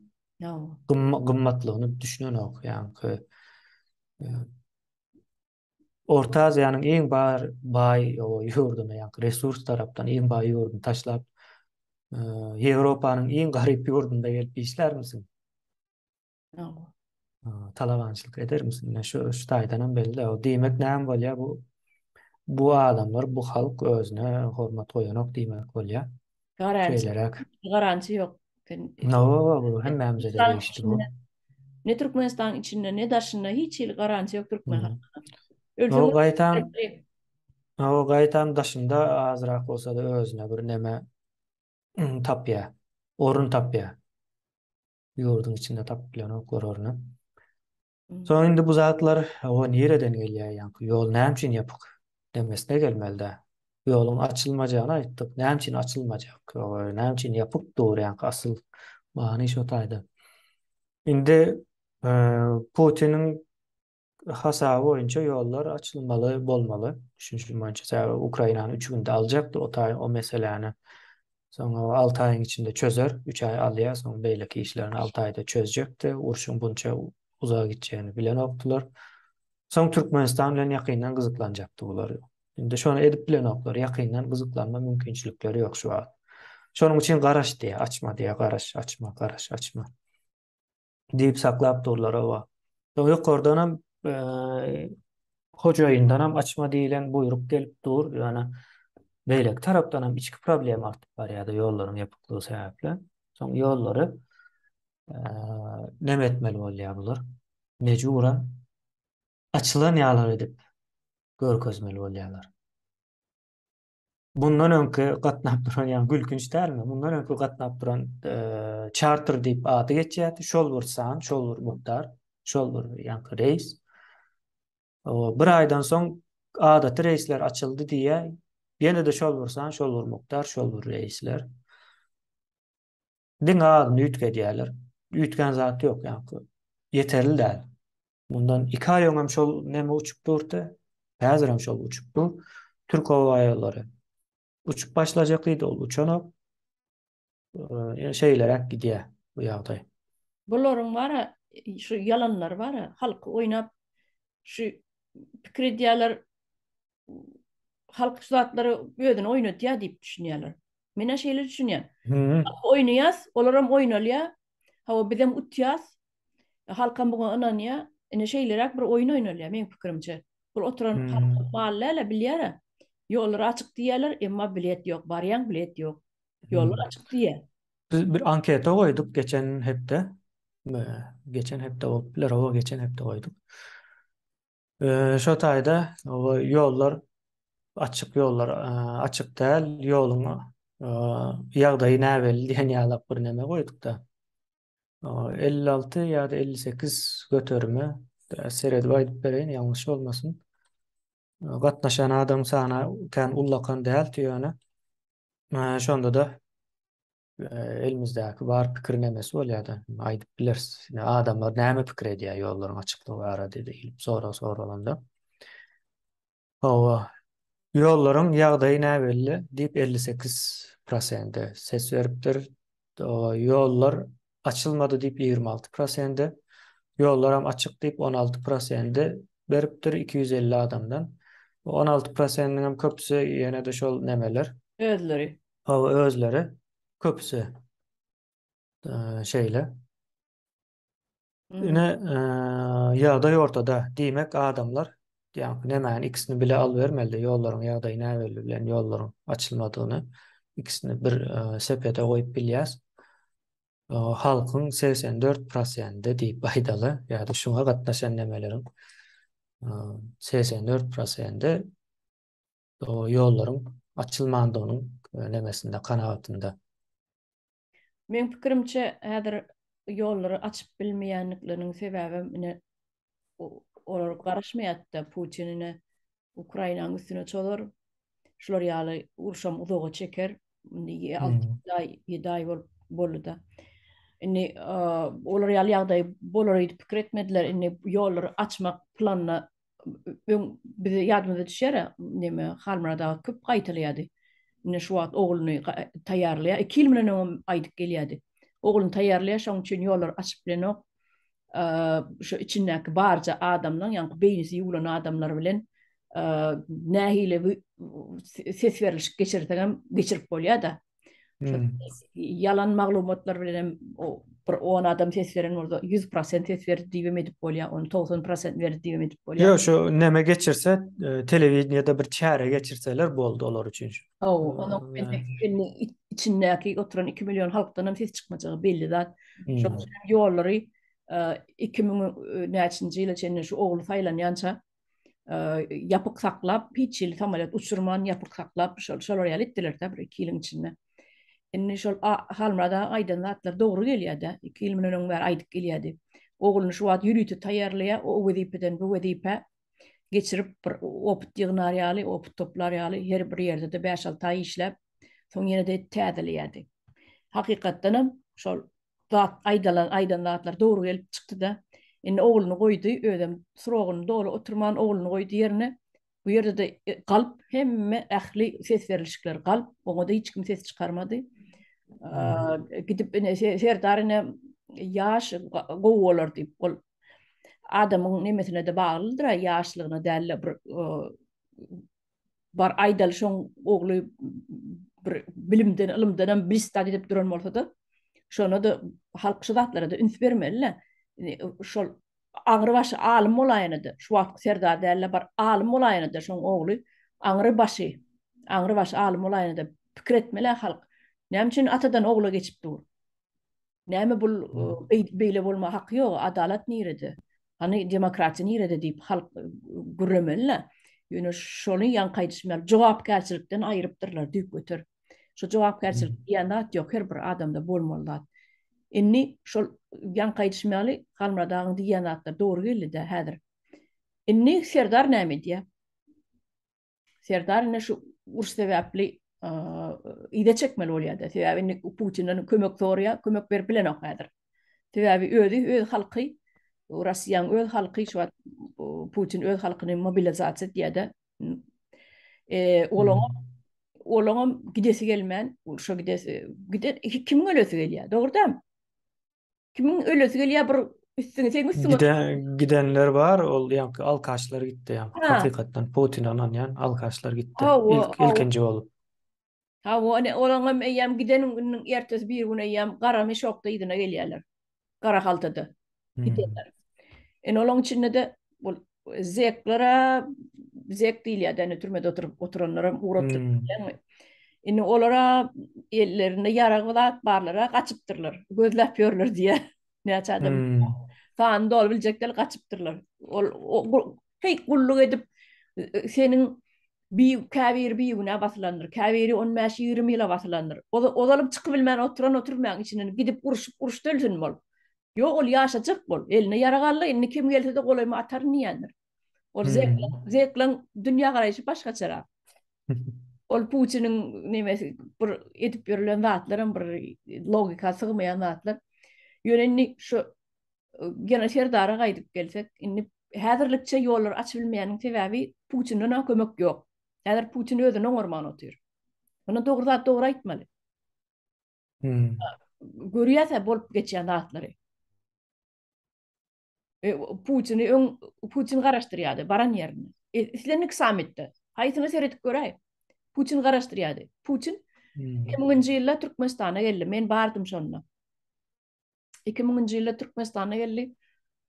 gymmatlygyny düşünenok. Ýaňky Orta Aziýanyň iň bar baý ýurduny, ýaňky resurs tarapdan iň baý ýurduny taşlap, Ýewropanyň iň garyp ýurdunda gelip işlärmisiň? Talabançylyk edermisin? Ine şu şu taýdan hem belli. O diýmek näme bolýar bu bu adamlar, bu halk özüne hormat goýanok diýmek bolýar. Garanti. Şeýleräk. Garanti ýok. Sen No, bu hemmämize de degişli bu. Ne Türkmenistanyň içinde, ne daşynda hiç hili garanti ýok türkmen halkyna. Ölseň, gaýtam, o gaýtam daşynda azrak bolsa-da özüne bir neme tapýar. Orun tapýar. Ýurduň içinde tapyp bilenoklar orny. Soň indi bu zatlar o nireden gelýär ýaňky ýol näme üçin ýapyk demesine gelmeli-dä. Ýoluň açylmajagyny aýtdyk. Näme üçin açylmajak? Näme üçin ýapyk dur ýaňky asyl many şo taýda. Indi Putiniň hasaby boýunça ýollar açylmaly bolmaly. Düşünişim boýunça sebäbi Ukrainany 3 günde aljakdy o taý o meseläni. Soň o 6 aýyň içinde çözer. 3 aý alýar, soň beýleki işlerini 6 aýda çözjekdi. Urşuň bunça uzaga gitjegini bilenokdylar. Soň Türkmenistan bilen ýakyndan gyzyklanjakdy bular. Indi şony edip bilenoklar. Ýakyndan gyzyklanma mümkinçilikleri ýok şu wagt. Şonuň üçin garaş diýýär, açma diýýär, garaş, açma, garaş, açma. Diýip saklap durlar oba. Soň ýokardanam hojaýyndanam açma diýlen buýruk gelip dur, ýöne beýleki tarapdanam içki problem artyp barýardy ýollaryň ýapyklygy sebäpli. Soň ýollary neme etmeli bolýar bular? Mejburan açylan ýaly edip görkezmeli bolýarlar. Bundan öňki gatnap duran ýa gülkünç dälmi? Mundan öňki gatnap duran çarter diýip ady geçýärdi. Şol bir san, şol bir mukdar, şol bir ýaňky reýs. O bir aýdan soň adaty reýsler açyldy diýýär. Ýene-de şol bir san, şol bir mukdar, şol bir reýsler. Diňe adyny üýtgedýärler. Üýtgän zat ýok ýaňky. Ýeterli däl. Mundan 2 aý öňem şol neme uçup durdy. Häzirem şol uçup dur. Türk howaýollary uçup başlajak diýdi, ol uçanok. Ýa şeýleräk gidýär bu ýagdaý. Bularyň bara şu ýalanlary bara halky oýnap şu pikir edýärler halk şu zatlary özüni oýnatýar diýip düşünýärler. Men-ä şeýle düşünýän. Halk oýnaýas, olaram oýnalýar. Hawa bizem utýas. Halkam buňa ynanýar. Ine şeýleräk bir oýun oýnalýar meň pikirimçe. Bul oturan halk mal däl-ä bilýär-ä. Ýollar açyk diýýärler, emma bilet ýok. Barýaň bilet ýok. Ýollar açyk diýýär. Biz bir anketa goýduk geçen hepde. Geçen hepde bolup biler, hawa geçen hepde goýduk. Şo taýda ýollar açyk ýollar açyk däl, ýoluň ýagdaýy näbelli diýen ýalak bir neme goýduk-da. 56 ýa-da 58 göterimi seredip aýdyp bereýin, ýalňyş bolmasyn. Gatnaşan adam sany kän ullakan däldi ýöne. Şonda-da elimizdäki bar pikir nemesi bolýar-da, aýdyp bileris. Ine, adamlar näme pikir edýär ýollaryň açyklygy barada diýlip sorag soralanda. Hawa, ýollaryň ýagdaýy näbelli diýip 58 prosenti ses beripdir. Ýollar açylmady diýip 26 prosenti, ýollaram açyk diýip 16 prosenti beripdir 250 adamdan. 16 prosentiniň hem köpüsi ýene-de şol nemeler. Özleri. Hawa özleri köpüsi şeýle. Ine ýagdaý ortada. Diýmek adamlar ýaňky nemäni ikisini bile alybermeli ýollaryň ýagdaýy näbelli bilen ýollaryň açylmadygyny ikisini bir sepete goýup bilýäs. Halkyň 84 prosenti diýip aýdaly ýa-da şuňa gatnaşan nemeleriň 84 prosenti o ýollaryň açylmandygynyň nemesinde, kanagatynda. Meň pikirimçe, häzir ýollary açyp bilmeýändikleriniň sebäbem ine olar garaşmaýardy-da Putin ine Ukrainanyň üstüne çozar. Şular ýaly urşam uzaga çeker. Indi 6 aý, 7 aý bolup boldy-da. Indi olar ýaly ýagdaý bolar öýdüp pikir etmediler. Indi ýollary açmak planyna öň bize ýadymyza düşýär neme Halmyrat aga köp gaýtalaýardy. Indi şu wagt ogluny taýýarlaýar. 2 ýyl mundan öňem aýdyp gelýärdi. Ogluny taýýarlaýar, şonuň üçin ýollary açyp bilenok. Şu içindäki barja adamlaryň, ýagny beýnisi ýuwlan adamlar bilen nähili ses berlişik geçirseňem geçirip bolýar-da. Ýalan maglumatlar bilen hem bir 10 adam ses beren bolsa 100% ses berdi diýip edip bolýar, ony 90% berdi diýip edip bolýar. Ýok, şu neme geçirse, e, telewideniýede bir çäre geçirseler boldy olar üçin. Hawa, onuň indi içindäki oturan 2 million halkdan hem ses çykmajagy belli zat. Şonuň üçin ýollary 2000 e, näçinji ýyla çenli şu ogly saýlanýança ýapyk saklap, hiç hili samolýot uçurman ýapyk saklap, şol şolar ýaly etdiler-de bir iki ýylyň içinde. Indi şol Halmyrat aga aýdan zatlar dogry gelýär-de. Iki ýyl mundan öň bäri aýdyp gelýärdi. Ogluny şu wagt ýörite taýýarlaýar, o wezipeden bu wezipä geçirip bir opyt ýygnar ýaly, opyt toplar ýaly her bir ýerde-de bäş-alty aý işläp, soň ýene-de täzeleýärdi. Hakykatdanam şol zat aýdalan aýdan zatlar dogry gelip çykdy-da. Indi ogluny goýdy, özem srogyny doly oturman ogluny goýdy ýerine. Bu ýerde-de galp hemme ähli ses berlişikler galp, oňa-da hiç kim ses çykarmady. Gidip ine Serdar ine ýaş gowy bolar diýip, ol adamyň nemesine-de baglydyr, ýaşlygyna däl-de bir bar aýdaly şoň ogly bir bilimden, ylymdan hem blistad edip duran bolsa-da, şona-da halk şu zatlara-da üns bermeli-le. Şol aňry başy alym bolaýanydy. Şu wagtky serdar däl-de bir alym bolaýanydy şoň ogly. Aňry başy, aňry başy alym bolaýanydy. Pikir etmeli halk. Näme üçin atadan ogla geçip dur? Näme bul beýle bolma haky ýok, adalat nirede? Hany demokratiýa nirede diýip halk gürlemeli-le. Ýöne şony ýaňky aýdyşym ýaly jogapkärçilikden aýrypdyrlar düýpgöter. Şu jogapkärçilik diýen zat ýok, her bir adamda bolmaly zat. Indi şol ýaňky aýdyşym ýaly Halmyrat agaň diýýän zatlary dogry geldi-dä häzir. Indi Serdar näme edýär? Serdar indi şu uruş sebäpli yza çekmeli bolýar-da. Sebäbi indi Putinden kömek soraýar, kömek berip bilenok häzir. Sebäbi özi öz halky, Russiýanyň öz halky şu wagt Putin öz halkyny mobilizasiýa edýär-de. E, olaňam olaňam gidesi gelmän, urşa gidesi, giden kimiň ölesi gelýär? Dogry dämi? Kimiň ölesi gelýär bir üstüňe, seň üstüňe. Giden, gidenler bar, ol ýaňky alkaşlar gitdi ýaňky. Hakykatdan Putine ynanýan alkaşlar gitdi. Hawa, İlk, ilkinji bolup. Hawa, ine olaňam eýýäm giden gününiň ertesi bir gün eýýäm gara meşokda yzyna gelýärler. Gara haltada gidenler. Ine olaň içinde-de bul zeklere zek diýilýär-de, ine türmede oturyp oturanlaram ugratdyr. Indi olara ellerinde ýarag zat barlara gaçypdyrlar. Gözläp ýörler diýýär. Näçe adam. Sanyny doly biljek däl gaçypdyrlar. Ol heý gulluk edip seniň bir käbiri bigünä basylandyr, käbiri on bäş-ýigrimi ýyla basylandyr. Ozalyp çykybilmän oturan oturmaň içinden gidip urşup uruşda ölsün bol. Ýok ol ýaşajak bol. Eline ýarag aldy, indi kim gelse-de golaýyma ataryn diýendir. Ol zeklaň, zeklaň dünýä garaýşy başgaçarak. Ol Putiniň nemesi bir edip ýörülen zatlaram bir logika sygmaýan zatlar. Ýöne indi şu ýene Serdara gaýdyp gelsek, indi häzirlikçe ýollary açyp bilmeýäniň sebäbi Putinden kömek ýok. Häzir Putin özüni oňarman otyr. Muny dogry zat dogry aýtmaly. Hmm. Görýäs-ä bolup geçýän zatlary. E, Putini öň Putin garaşdyrýardy baran ýerinde. E, islendik sammitde. Haýsyna seredip göräý. Putin garaşdyrýardy. Putin Hmm. 2000-nji ýylda Türkmenistana geldi. Men bardym şonda. 2000-nji ýylda Türkmenistana geldi.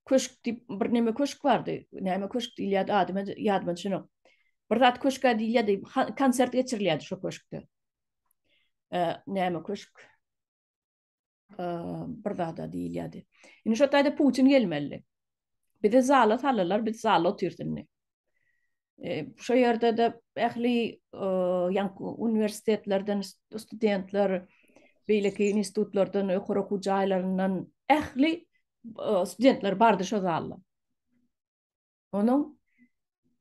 Köşk diýip bir neme köşk bardy. Näme köşk diýilýärdi adyma ýadyma düşenok. Bir zat köşkä diýilýärdi. Konsert geçirilýärdi şo köşkde. E, näme köşk? E, bir zada diýilýärdi. Indi şo taýda Putin gelmeli. Bizi zala saldylar, biz zalda otyrys indi. E, şo ýerde-de ähli e, ýaňky uniwersitetlerden studentler, beýleki institutlardan, ýokary okuw jaýlaryndan ähli e, studentler bardy şo zalda. Onuň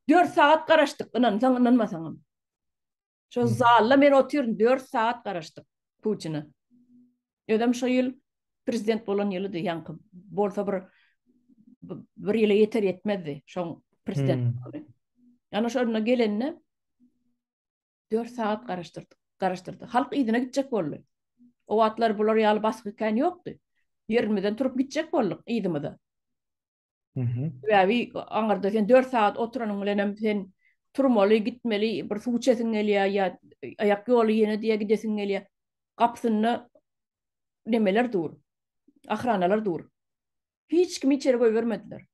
4 sagat garaşdyk, ynansaň, ynanmasaňam. Şo zalda men otyryn, 4 sagat garaşdyk Putine. Özem şo ýyl prezident bolan ýylydy, ýaňky bolsa bir bir ýyla ýeter ýetmezdi şoň prezident. Hmm. Ýani şonda gelende 4 sagat garaşdyrdy, garaşdyrdy. Halk yzyna gitjek boldy. O wagtlar bular ýaly basgy kän ýokdy. Ýerimizden turup gitjek bolduk yzymyza. Sebäbi aňyrda sen 4 sagat oturanyň bilenem sen turmaly, gitmeli, bir suw içesiň gelýär ýa aýak ýoly ýene diýe gidesiň gelýär. Gapysynda nemeler dur. Ahranalar dur. Hiç kimi içeri goýbermediler.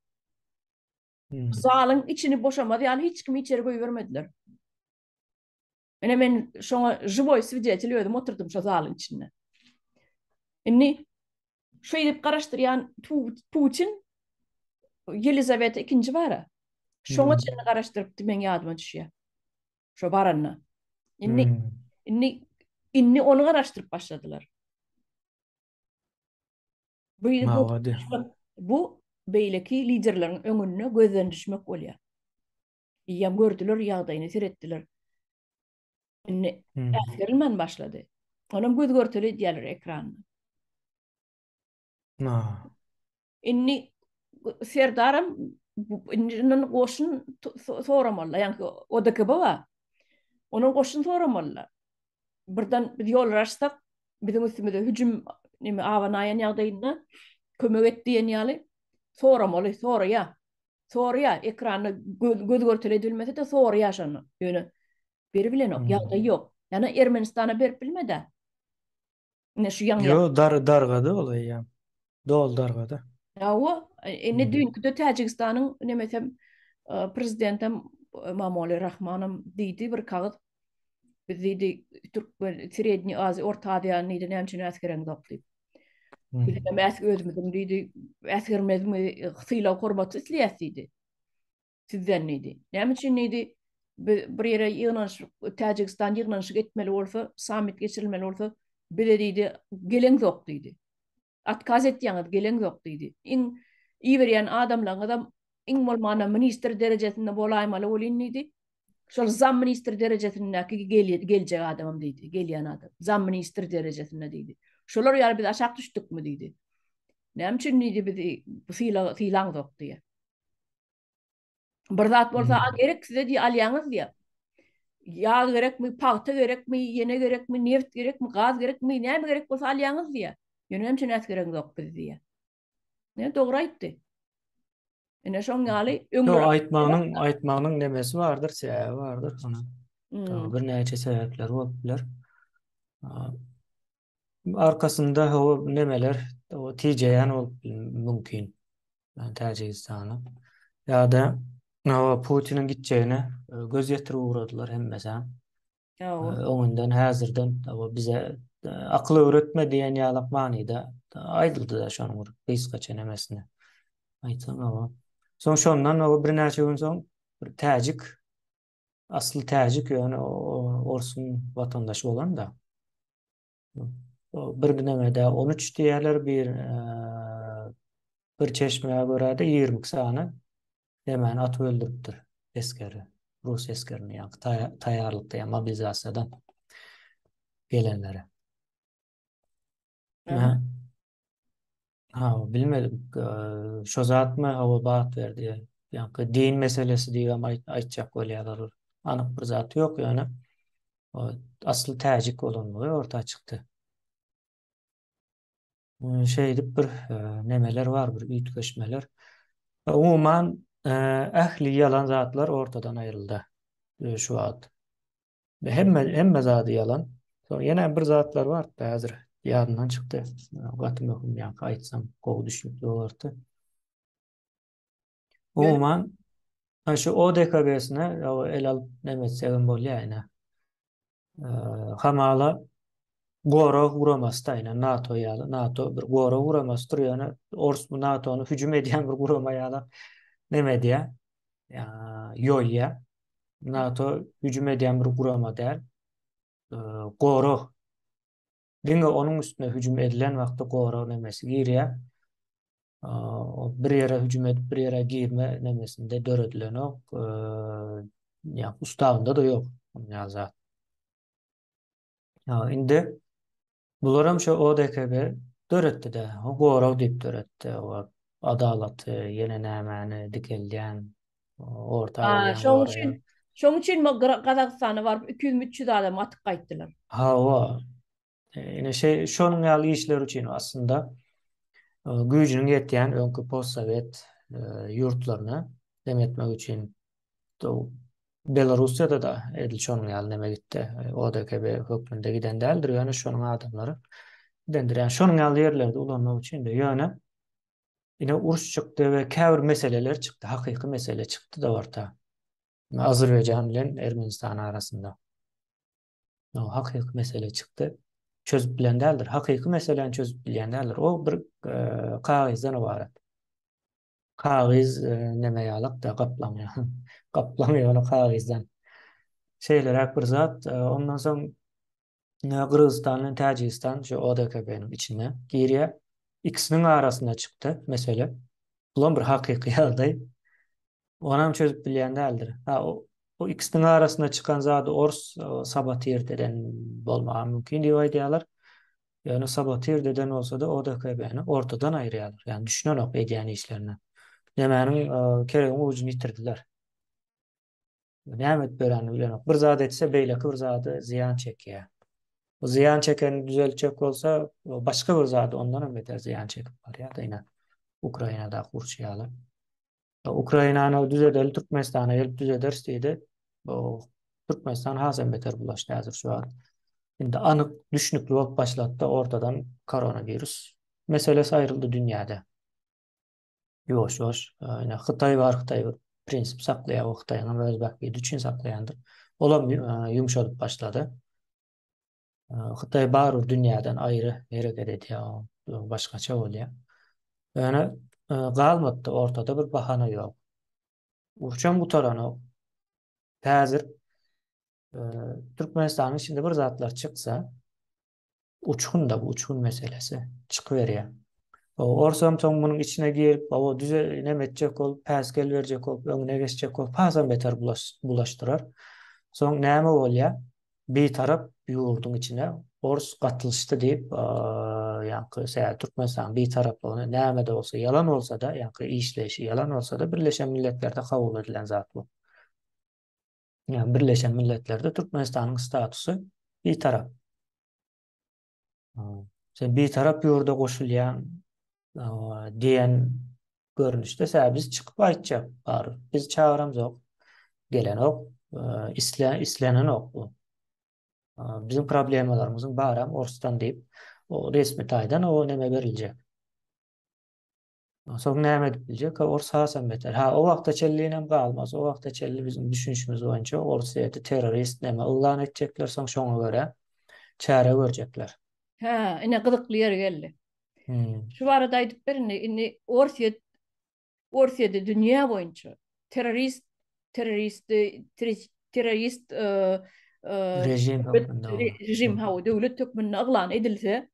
Zalyň içini boşamaz ýaly hiç kimi içeri goýbermediler. Ine men şoňa žiwoý swidetel özüm oturdym şo zalyň içinde. Indi şeýdip garaşdyrýan Putin Ýelizaweta ikinji bara. Şoňa hmm. çenli garaşdyrypdy meň ýadyma düşýär. Şo baranda. Indi hmm. indi indi ony garaşdyryp başladylar. Bu bu, bu. beýleki liderleriň öňünde gözden düşmek bolýar. Eýýäm gördüler ýagdaýyny seretdiler. Indi äsgerilmän başlady. Onam göz görteli edýärler ekranda. Indi Serdaram indi goşun soramaly, ýa ODKB bar. Onuň goşun soramaly. Birden biz ýollar açsak, biziň üstümize hüjüm neme abanaýan ýagdaýynda kömek et diýen ýaly soramaly, soraýar. Soraýar, ekranda göz, göz görteli edilmese-de soraýar şony. Ýöne beribilenok, ýagdaý ýok. Ýa Ermenistana berip bilmedi. Ine şu ýaňy Ýo, dar dargady ol eýýäm. Doly dargady. Hawa, indi düýnküde Täjigistanyň nemesem prezidentem Mamoli Rahmanam diýdi bir kagyz. Biz diýdi Türkmen Sredniý Aziýa, Orta Aziýany diýdi näme üçin äsgereňzok diýip. Biz hem äs özümiziň diýdi äsgermezmi sylag hormaty isleýäs diýdi. Sizden diýdi. Näme üçin diýdi, biz bir ýere ýygnanyşyk, Täjigistan ýygnanyşyk etmeli bolsa, sammit geçirilmeli bolsa, bize diýdi, geleňzok diýdi. Otkaz etýäňiz, geleňzok diýdi. Iň iberýän adamlaryňyzam iň bolmanda ministr derejesinde bolaýmaly welin diýdi. Şol zam ministr derejesindäki geljek adamam diýdi, gelýän adam. Zam ministr derejesinde diýdi. Şolar ýaly biz aşak düşdükmi diýdi. Näme üçin diýdi bizi bu sylag sylaňzok diýýär. Bir zat bolsa a gerek size diýip alýaňyz diýýär. Ýag gerekmi, pagta gerekmi, ýene gerekmi, neft gerekmi, gaz gerekmi, näme gerek bolsa alýaňyz diýýär. Ýöne näme üçin äsgereňzok bizi diýýär. Ne dogry aýtdy. Ine şoň ýaly öňler Ýok, aýtmagynyň aýtmagynyň nemesi bardyr, sebäbi bardyr. Onuň hmm. birnäçe sebäpleri bolup biler. Arkasynda o nemeler o tijeýän bolup mümkin. Yani Täjigistana. Ýa-da o Putiniň gitjegine e, göz ýetirip ugradylar hemmesi. Öňünden häzirden o bize e, akyl öwretme diýen ýalak manyda aýdyldy da şonuň bir gysgaça nemesine. Aýtsam o. Soň şondan o birnäçe gün soň bir täjik Asly täjik ýöne orsuň watandaşy bolan da. Bir nemede 13 diýerler, bir bir çeşmä görä-de 22 sany nemäni atyp öldüripdir esgeri, rus esgerini, ýa taýýarlykda ýa mobilizasiýadan gelenleri. Ha, bilmedim. Şo zatmy hawa bat berdi. Ýaňky din meselesi diýibem aýtjak bolýarlar. Anyk bir zat ýok ýöne asly täjik bolanlygy orta çykdy. Şeýdip bir nemeler bar, bir üýtgeşmeler. Umuman ähli ýalan zatlar ortadan aýryldy şu wagt. Hemme hemme zady ýalan. Soň ýene bir zatlar bar da häzir ýadymdan çykdy. Gaty möhüm ýaňky aýtsam gowy düşnükli bolardy. Umuman şu ODKB-sine el alyp neme etsegem bolýar ine. Hamala gorag guramasy da ine NATO ýaly. NATO bir gorag guramasydyr ýöne ors bu NATO-ny hüjüm edýän bir gurama ýaly neme edýär? Ýoýýar. NATO hüjüm edýän bir gurama däl. Gorag. Diňe onuň üstüne hüjüm edilen wagtda gorag nemesi girýär. Bir ýere hüjüm edip bir ýere girme nemesinde döredilenok. Ýa ustawynda-da ýok onuň ýaly zat. Indi Bularam şo ODKB döretdi-de, gorag diýip döretdi. O adalaty, ýene nämäni dikeldýän, orta goýýan, Şoň üçin, şoň üçin Gazagystana baryp 200-300 adam atyp gaýtdylar. Hawa. Ine şeý şonuň ýaly işler üçin aslynda güýjüniň ýetýän öňki postsowet ýurtlaryna dem etmek üçin Belarussiýada-da edil şonuň ýaly neme gitdi. ODKB hökmünde giden däldir, ýöne şonuň adamlary gidendir. Ýani şonuň ýaly ýerlerde ulanmak üçin-de. Ýöne ine uruş çykdy we käbir meseleler çykdy, hakyky mesele çykdy-da orta. Azerbaýjan bilen Ermenistan arasynda. O hakyky mesele çykdy. Çözüp bilen däldir. Hakyky meseläni çözüp bilýän däldir. O bir e, kagyzdan ybarat. Kagyz neme ýalak-da gaplaň ýa. Gaplaň ýöne kagyzdan. Şeýleräk bir zat. Ondan soň Gyrgyzystan bilen Täjigistan şu ODKB-niň içine girýär. Ikisiniň arasynda çykdy mesele. Bulam bir hakyky ýagdaý. Onam çözüp bilýän däldir. Ha, o, o ikisiniň arasynda çykan zady ors sabotird eden bolmagy mümkin diýip aýdýarlar. Ýöne sabotird eden bolsa-da ODKB-ni ortadan aýyrýarlar. Ýagny düşünenok edýän işlerine. Nemäniň keregiň ujuny ýitirdiler. Näme edip berenini bilenok. Bir zat etse beýleki bir zady zyýan çekýär. Bu zyýan çekenini düzeltjek bolsa, başga bir zady ondan hem beter zyýan çekip barýar-da ine Ukrainadaky uruş ýaly. Ukrainany düzedeli Türkmenistana gelip düzederis diýdi. Bu Türkmenistan has hem beter bulaşdy häzir şu wagt. Indi anyk düşnükli bolup başlady-da ortadan koronawirus meselesi aýryldy dünýäde. Ýuwaş-ýuwaş ine Hytaý bar, Hytaý bir prinsip saklaýar, o Hytaýyň hem öz bähbidi üçin saklaýandyr. Olam ýumşadyp başlady. Hytaý barybir dünýäden aýry hereket edýär, başgaça bolýar. Ýöne galmady, ortada bir bahana ýok. Urşam gutaranok. Häzir Türkmenistanyň içinde bir zatlar çyksa, uçgun-da bu uçgun meselesi çykyberýär. Orsam soň munuň içine girip, o düze neme etjek bolup, päsgel berjek bolup, öňüne geçjek bolup, hasam beter bulaşdyrar. Soň näme bolýar? Bitarap ýurduň içine ors gatylyşdy diýip, ýaňky sebäbi Türkmenistanyň bitaraplygyny näme-de bolsa ýalan bolsa-da, ýaňky işleýşi ýalan bolsa-da Birleşen Milletlerde kabul edilen zat bu. Ýagny Birleşen Milletlerde Türkmenistanyň statusy bitarap. Sen bitarap ýurda goşulýaň diýen görnüşde sebäbi biz çykyp aýtjak bar. Biz çagyramzok. Gelenok. Isle islenenok bu. Biziň problemalarymyzyň baram orsdan diýip, o resmi taýdan o neme beriljek. Soň näme edip biljek? Ors hasam beter. Ha, o wagta çenli hem galmaz. O wagta çenli bizim düşünişimiz boýunça Orsýeti terrorist neme yglan etjekler, soň şoňa görä çäre görjekler. Hä, ine gyzykly ýeri geldi. Hmm. Şu barada aýdyp ber indi. Indi Orsýet Orsýeti dünýä boýunça terrorist terrorist terrorist e, e, rejim hökmünde rejim hawa döwlet hökmünde yglan edilse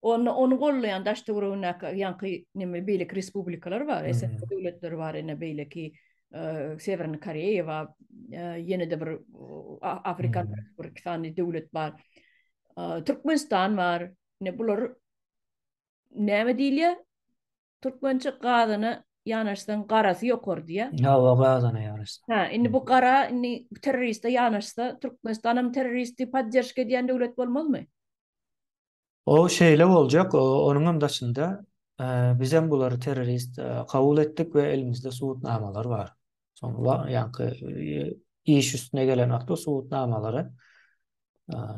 Onda ony gollaýan daş-töweregindäki ýaňky neme beýleki respublikalar bar, SSR döwletleri bar, ine beýleki Sewerny Koreýa bar, ýene-de bir Afrikada bir iki sany döwlet bar. Türkmenistan bar. Ine bular näme diýilýär? Türkmençe gazana ýanaşsaň garasy ýokar diýýär. Hawa, gazana ýanaşsaň. Ha, indi bu gara indi terroriste ýanaşsa, Türkmenistan hem terroristi podderşka edýän döwlet bolmazmy? O şeýle boljak, onuň hem daşynda bizem bulary terrorist kabul etdik we elimizde subutnamalar bar. Soň ýaňky iş üstüne gelen wagtda subutnamalary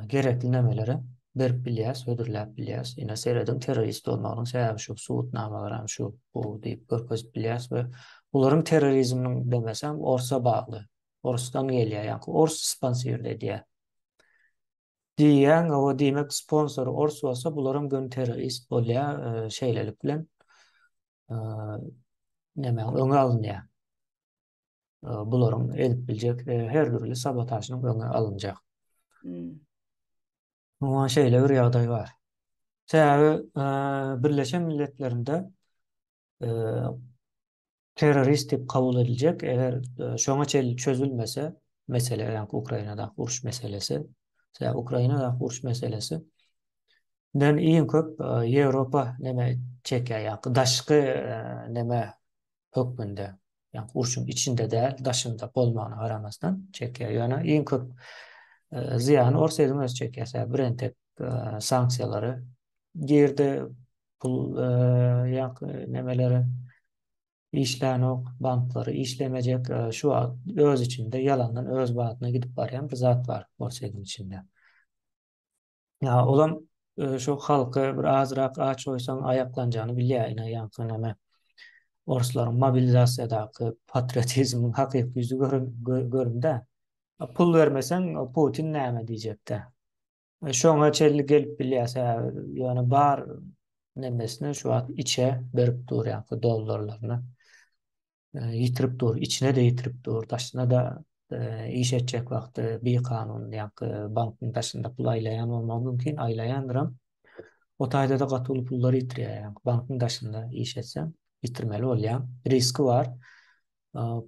gerekli nemelere berip bilýäs, hödürläp bilýäs. Ine serediň terrorist bolmagynyň sebäbi şu subutnamalar hem şu bu diýip görkezip bilýäs we bularyň terrorizminiň demesem orsa bagly. Orsdan gelýär, ýaňky ors sponsird edýär. Diýýäň, hawa diýmek sponsory ors bolsa bularam göni terrorist bolýar, şeýlelik bilen nämäň öňi alynýar. Bularyň edip biljek her dürli sabotažynyň öňi alynjak. Hmm. Muňa şeýle bir ýagdaý bar. Sebäbi Birleşen Milletlerinde terrorist diýip kabul ediljek, eger şoňa çenli çözülmese mesele, ýagny Ukrainadaky uruş meselesi, sebäbi Ukrainadaky uruş meselesi den iň köp Ýewropa neme çekýär, ýagny daşky neme hökmünde, ýagny urşuň içinde däl, daşynda bolmagyna garamazdan çekýär. Ýöne iň köp zyýany Orsýetiň özi çekýär, sebäbi birentek sanksiýalary girdi, pul ýa nemeleri işlänok, banklary işlemejek. Şu wagt öz içinde ýalandan öz badyna gidip barýan bir zat bar Orsýetiň içinde. Ýa olam şu halky bir azrak aç goýsaň aýaklanjagyny bilýär ine ýaňky neme orslaryň mobilizasiýadaky patriotizmiň hakyky ýüzi göründä. Pul bermeseň Putin näme diýjekdä. Şoňa çenli gelip bilýär sebäbi ýöne bar nemesini şu wagt içe berip dur ýaňky dollarlaryny ýitirip dur, içine-de ýitirip dur, daşyna-da iş etjek wagty bikanun ýaňky bankyň daşynda pul aýlaýan bolmagy mümkin, aýlaýandyram. O taýda-da gaty uly pullar ýitirýär ýaňky bankyň daşynda iş etseň. Ýitirmeli bolýaň. Riski bar.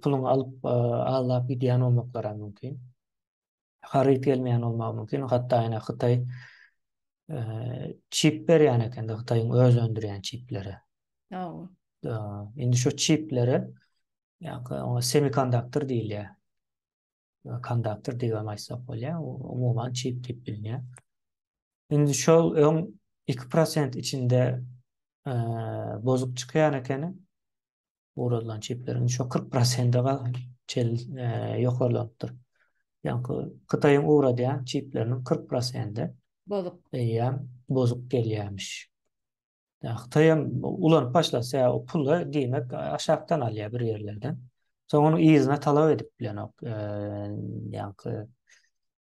Puluňy alyp aldap gidýän bolmaklary hem mümkin. Haryt gelmeýän bolmagy mümkin. Hatda ýene Hytaý çip berýän ekende Hytaýyň öz öndürýän çipleri. Hawa. Indi şu çipleri ýa-da oňa semikonduktor diýilýär. Konduktor diýip hem aýtsak bolýar. Umuman çip diýip bilinýär. Indi şol öň 2% içinde bozuk çykýan ekeni. Ugradylan çipleriň şo 40 prosente çel ýokarlanypdyr. Ýaňky Hytaýyň ugradýan çipleriniň 40 prosenti bozuk. Eýýäm bozuk gelýärmiş. Hytaý hem ulanyp başlasa, o puly diýmek aşakdan alýar bir ýerlerden. Soň ony yzyna talap edip bilenok. Ýaňky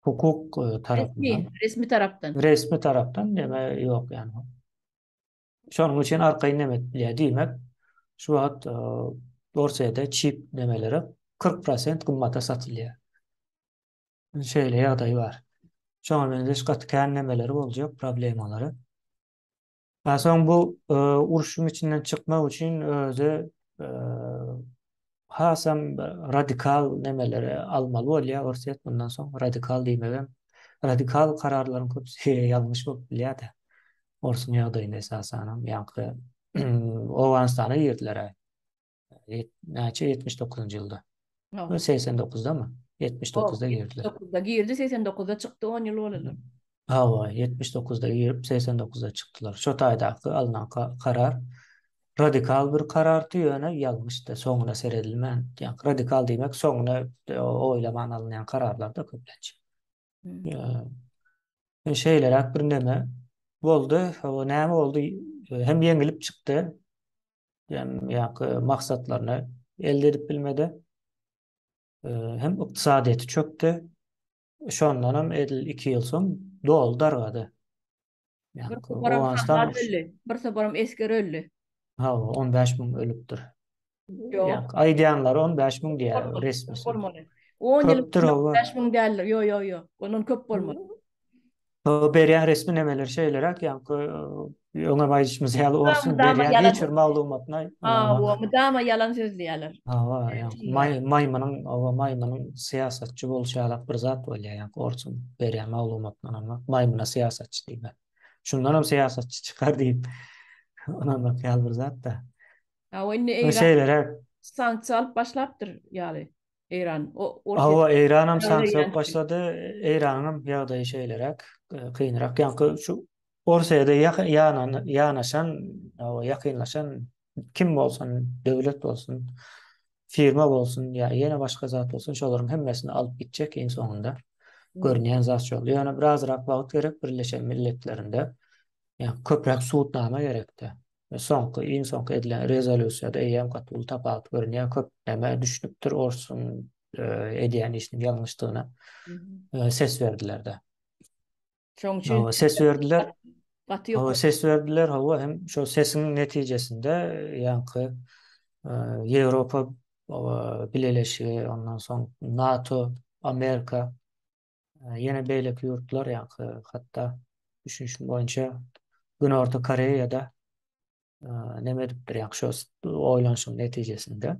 hukuk tarapyndan. Resmi, resmi tarapdan. Resmi tarapdan neme ýok ýani. Şonuň üçin arkaýyn neme edip bilýär. Diýmek, şu wagt Orsýede çip nemeleri 40% gymmata satylýar. Şeýle ýagdaý bar. Şoňa meňzeş gaty kän nemeleri boljak, problemalary. Ha soň bu urşuň içinden çykmak üçin özi hasam radikal nemeleri almaly bolýar Orsýet bundan soň radikal diýmegem radikal kararlaryň köpüsi ýalňyş bolup bilýär-de. Orsuň ýagdaýynda esasanam ýaňky Owganystana girdiler-ä. Näçe 79-njy ýylda. 89-damy? 79-da girdiler. 79-da girdi, 89-da çykdy, 10 ýyl boldy. Hawa, 79-da girip, 89-da çykdylar. Şo taýdaky alnan karar radikal bir karardy, ýöne ýalňyşdy, soňuna seredilmän. Ýa radikal diýmek soňuna oýlaman alynýan kararlar-da köplenç. Hmm. Şeýleräk bir neme boldy. Hawa, näme boldy? Hem ýeňilip çykdy. Hem ýa maksatlaryny elde edip bilmedi. Hem ykdysadyýeti çökdi. Şondanam edil 2 ýyl soň doly dargady. Bir toparam soldat öldi, bir toparam esger öldi. Hawa, 15 müň ölüpdir. Ýok. Aýdýanlary 15 müň diýýär resmisi. Bolmaly. 10 ýyl 15 müň däldir. Ýok, ýok, ýok. Ondan köp bolmaly. Berýän resmi nemeler şeýleräk, ýaňky öňem aýdyşymyz ýaly orsuň berýän hiç bir maglumatyna Hawa, mydama ýalan sözleýärler. Hawa, ýaňky maýmynyň, hawa, maýmynyň syýasatçy bolşy ýalak bir zat bolýar, ýaňky orsuň berýän maglumatyna ynanmak, maýmyna syýasatçy diýmek. Şundanam syýasatçy çykar diýip ynanmak ýaly bir zat-da. Hawa, indi Eýran şeýleräk sanksiýa alyp başlapdyr ýaly. Eýran o Hawa, Eýranam sanksiýa alyp başlady. Eýranyňam ýagdaýy şeýleräk, kynrak. Ýaňky şu Orsýede ýanan, ýanaşan, hawa, ýakynlaşan kim bolsun, döwlet bolsun, firma bolsun ýa ýene başga zat bolsun, şolaryň hemmesini alyp gitjek iň soňunda. Görünýän zat şol. Ýöne birazrak wagt gerek Birleşen Milletlerinde. Ýa köpräk subutnama gerekdi. Soňky, iň soňky edilen rezolýusiýada eýýäm gaty uly tapawut görünýär. Köp näme düşünipdir orsuň edýän işiniň ýalňyşdygyna ses berdiler-de. Şoň üçin Hawa, ses berdiler. Gaty Hawa, ses berdiler, hawa, hem şo sesiň netijesinde ýaňky Ýewropa Bileleşigi, ondan soň NATO, Amerika Ýene beýleki ýurtlar, ýaňky hatda düşünişim boýunça Günorta Koreýada neme edipdir, ýaňky şo oýlanyşyň netijesinde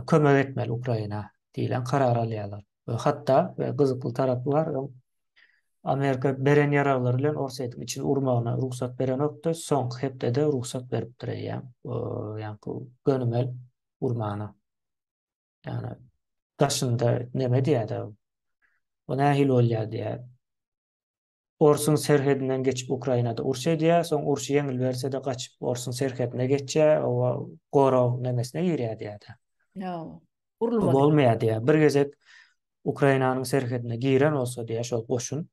kömek etmeli Ukraina diýlen karar alýarlar. We hatda we gyzykly tarapy bar, öň Amerika beren ýaraglary bilen Orsýetiň içini urmagyna rugsat berenokdy, soňky hepdede rugsat beripdir eýýäm, ýaňky gönümel urmana. Ýagny daşynda neme diýýär-de, o nähili bolýar diýýär. Orsuň serhedinden geçip Ukrainada uruş edýär, soň urşy ýeňilberse-de gaçyp Orsuň serhedine geçýär, oba gorag nemesine girýär diýýär-de. Ýa, urulmady. Bolmaýar diýýär. Bir gezek Ukrainanyň serhedine giren bolsa diýýär şol goşun,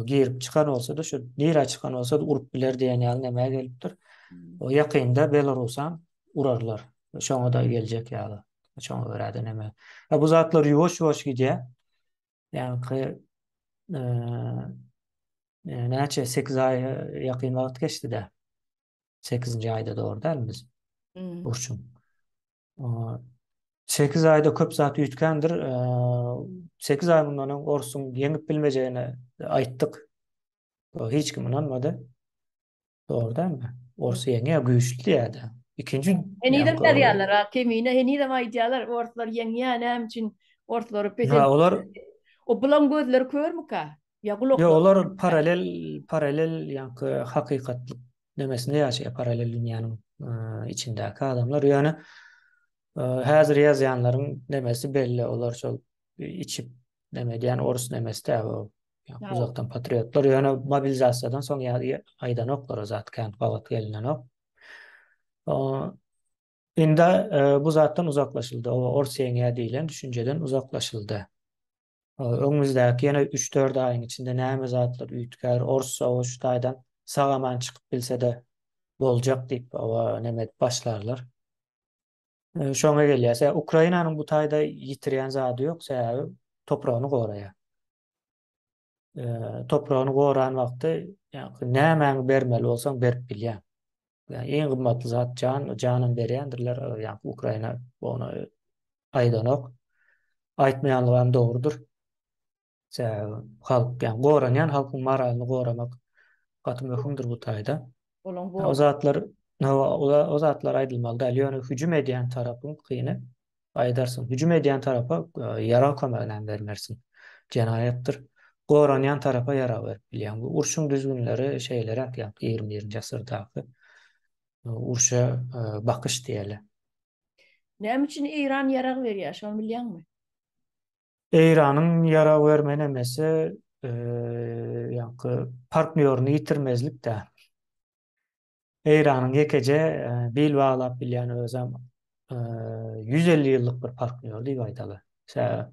girip çykan bolsa-da, şu nirä çykan bolsa-da urup biler diýen ýaly nämä gelipdir. O ýakynda Belarusam urarlar. Şoňa-da geljek ýaly. Şoňa görä-de näme. Ha bu zatlar ýuwaş-ýuwaş gidýär. Ýaňky näçe 8 aý ýakyn wagt geçdi-de. 8-nji aýda dogry dälmi biz? Urşuň. 8 aýda köp zat üýtgändir. 8 aý mundan öň orsuň ýeňip bilmejegini aýtdyk. Hiç kim ynanmady. Dogry dälmi? Ors ýeňýär, güýçli diýýärdi. Ikinji Henizem ýaňky ýazýarlar, ha, Kemine henizem aýdýarlar, orslar ýeňýär, näme üçin orslary Ha, peselt. olar O bulaň gözleri körmükä? Ýa Ýok, gulaklary olar körmükä? paralel paralel ýaňky hakykatlyk nemesinde ýaşaýar, paralel dünýäniň içindäki adamlar. Ýöne häzir ýazýanlaryň nemesi belli, olar şol içip neme edýän orus nemesi däl o. Uzakdan patriotlar. Ýöne mobilizasiýadan soň aýdanoklar o zat kän gabat gelinenok. Indi bu zatdan uzaklaşyldy. O ors ýeňýär diýlen düşünjeden uzaklaşyldy. Öňümizdäki ýene üç-dört aýyň içinde näme zatlar üýtgär, ors o şu taýdan sag-aman çykyp bilse-de boljak diýip, oba neme edip başlarlar. Şoňa gelýär. Sebäbi Ukrainanyň bu taýda ýitirýän zady ýok, sebäbi topragyny goraýar. Topragyny goran wagty ýa nämäňi bermeli bolsaň berip bilýäň. Ýa iň gymmatly zat jan, janam berýändirler, ýa Ukraina ony aýdanok. Aýtmaýanlygy hem dogrudyr. Sebäbi halk, ýa goranýan halkyň moralyny goramak gaty möhümdir bu taýda. Olaň O zatlar o zatlar aýdylmaly däl. Ýöne hüjüm edýän tarapyň kyny aýdarsyň. Hüjüm edýän tarapa ýarag kömegini hem bermersiň. Jenaýatdyr. Goranýan tarapa ýarag berip bilýäň. Bu urşuň düzgünleri şeýleräk, ýa 21-nji asyrdaky urşa bakyş diýeli. Näme üçin Eýran ýarag berýär, şony bilýäňmi? Eýranyň ýarag berme nemesi ýaňky partnýoryny ýitirmezlik-dä. Eýranyň ýekeje bil baglap bilýän özem 150 ýyllyk bir partnýor diýip aýdaly. Sebäbi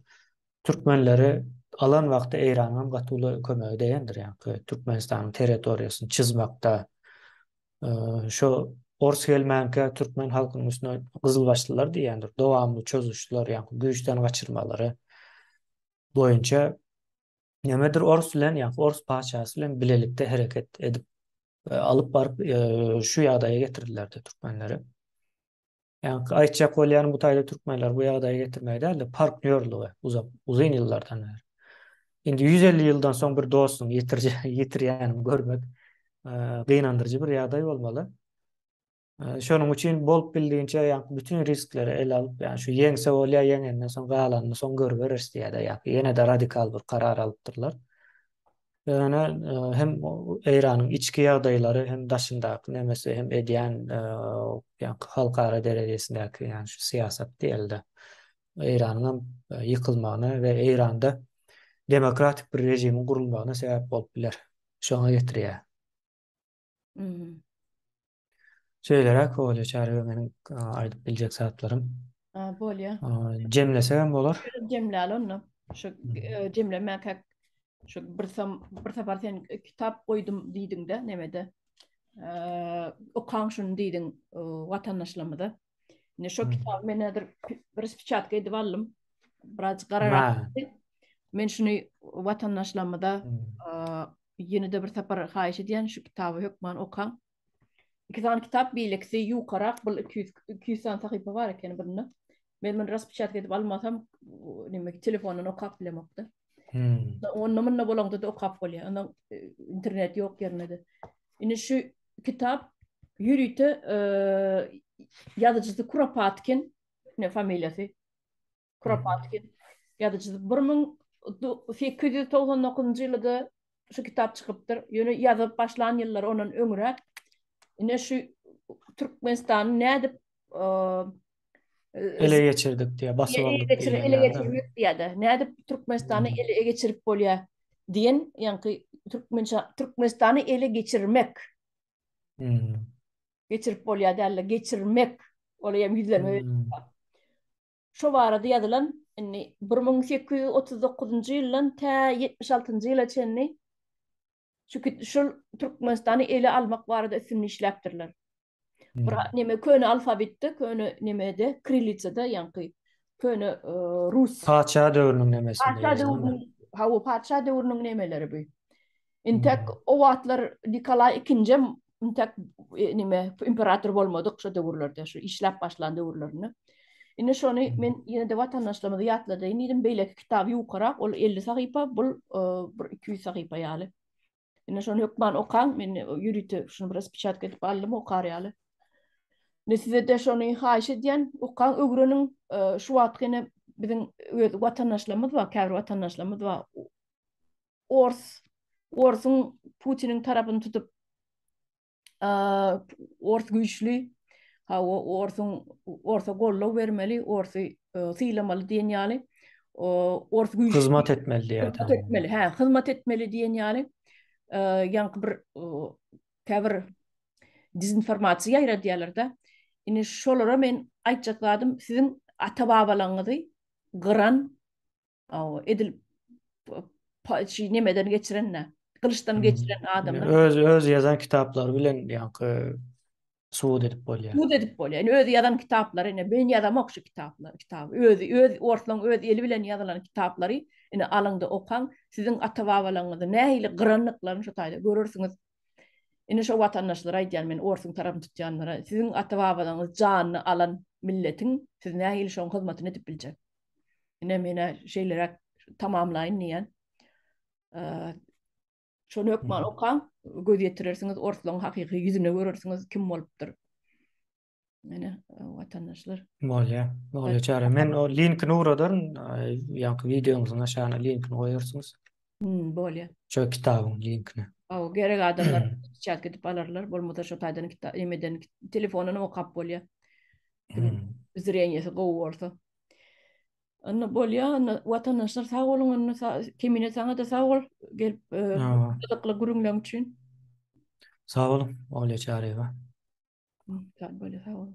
türkmenleri alan wagty Eýranyň hem gaty uly kömegi degendir ýaňky Türkmenistanyň territoriýasyny çyzmakda. Şo ors gelmänkä türkmen halkynyň üstüne gyzylbaşlylar diýýändir. Dowamly çozuşlar, ýaňky güýçden gaçyrmalary boýunça nemedir ors bilen, ýaňky ors patyşasy bilen bilelikde hereket edip alyp baryp şu ýagdaýa getirdiler-de türkmenleri. Ýaňky aýtjak bolýanym bu taýda türkmenleri bu ýagdaýa getirmegi däl-de, partnýorlygy uzak, uzyn ýyllardan bäri. Indi 150 ýyldan soň bir dostuň ýitirje, ýitirýänini görmek gynandyryjy bir ýagdaý bolmaly. Şonuň üçin bolup bildigiçe ýaňky bütin riskleri ele alyp, ýani şu ýeňse bolýar, ýeňenden soň galanyny soň görüberis diýýär-de, ýaňky ýene-de radikal bir karar alypdyrlar. Ýöne hem Eýranyň içki ýagdaýlary hem daşyndaky nemesi hem edýän ýaňky halkara derejesindäki ýani şu syýasat diýeli-de Eýranyň hem ýykylmagyna we Eýranda demokratik bir režimiň gurulmagyna sebäp bolup biler. Şoňa getirýär. Şeýleräk bolýar Çary meniň aýdyp biljek zatlarym. Ha, bolýar. Jemlesegem bolar. Jemläli onda. Şu e, jemlemäkäk şu bir sam bir sapar sen kitap goýdum diýdiňde nemede. E, okaň şuny diýdiň e, watandaşlarymyza. Indi şo kitaby men häzir bir spiçatka edip aldym. Biraz gararak. Men şuny watandaşlarymyza ýene-de bir sapar haýyş edýän şu kitaby hökman okaň. Iki sany kitap beýlekisi ýukarak bul 200 200 sany sahypa bar eken birinde. Men muny raspečatka edip almasam neme telefondan okap bilemokda. Hmm. Onda munda bolanda da okap bolýar. Onda e, internet ýok ýerinde. Indi şu kitap ýörite e, ýazyjysy Kuropatkin ne familiýasy Kuropatkin ýazyjysy 1899-njy ýylda şu kitap çykypdyr. Ýöne ýazyp başlan ýyllary ondan öňräk. Ine şu Türkmenistany nädip ele geçirdik diýýär, basyp aldyk diýýär. Ele geçirmek diýýär-de. Nädip Türkmenistany ele geçirip bolýar diýen, ýaňky türkmençe Türkmenistany ele geçirmek. Hmm. Geçirip bolýar däl-de, geçirmek. Ol hem ýüzlenme. Hmm. Şo barada ýazylan indi 1839-njy ýyldan tä 76-njy ýyla çenli şu şol Türkmenistany ele almak barada üstünde işläpdirler. Bir hmm. neme köne alfabetde, köne nemede, kirilitsada, ýaňky köne e, rus. Patyşa döwrüniň nemesinde. Patyşa döwrüniň, hawa, patyşa döwrüniň nemeleri bu. Intek hmm. o wagtlar Nikolay II-jem intek e, nime imperator bolmadyk şu döwürlerde, şu işläp başlan döwürlerinde. Indi şony hmm. men ýene-de watandaşlarymyza ýatladaýyn diýdim. Beýleki kitap ýukarak, ol 50 sahypa, bul e, bir 200 sahypa ýaly. Indi şony hökman okaň. Men ýörite şuny bir raspečatka edip aldym okar ýaly. Indi size-de şony haýyş edýän, okaň, öwreniň. Şu wagt ýene biziň öz watandaşlarymyz bar, käbir watandaşlarymyz bar. Ors, orsuň Putiniň tarapyny tutup, ors güýçli, hawa, orsuň orsa goldaw bermeli, orsy sylamaly diýen ýaly, ors güýçli. Hyzmat etmeli diýýär. Hyzmat etmeli, hä, hyzmat etmeli diýen ýaly, ýaňky bir käbir dezinformasiýa ýaýradýarlar-da. Indi şolara men aýtjak zadym, siziň ata-babalaryňyzy gyran, edil nemeden geçiren-de, gylyçdan geçiren adamlar. Öz öz ýazan kitaplary bilen ýaňky subut edip bolýar. Subut edip bolýar. Indi özi ýazan kitaplary, indi men ýazamok şu kitaplary, kitaby. Özi öz orslaň öz eli bilen ýazylan kitaplary indi alyň-da okaň, siziň ata-babalaryňyzy nähili gyrandyklaryny şu taýda görersiňiz. Indi şo watandaşlara aýdýan men orsuň tarapyny tutýanlara, siziň ata-babalaryňyz janyny alan milletiň siz nähili şoň hyzmatyny edip biljek? Ine menä şeýleräk tamamlaýyn diýýän. Şony hökman okaň, göz ýetirersiňiz, orslaryň hakyky ýüzüne görersiňiz kim bolupdyr. Ine watandaşlar. Bolýar. Bolýar Çary. Men o linkini ugradaryn. Ýaňky wideoňyzyň aşagyna linkini goýarsyňyz. Hmm, bolýar. Şo kitabyň linkini. Aw, gerek adamlar çat gidip alarlar. Bolmasa şo taýdan kitap emeden telefondan okap bolýar. Hmm. Zreniýesi gowy bolsa. Onda bolýar, onda watandaşlar sag boluň, onda Kemine saňa-da sag bol gelip e, gyzykly gürrüňleň üçin. Sag boluň, Olýa Çaryýewa. Sag bol, sag bol.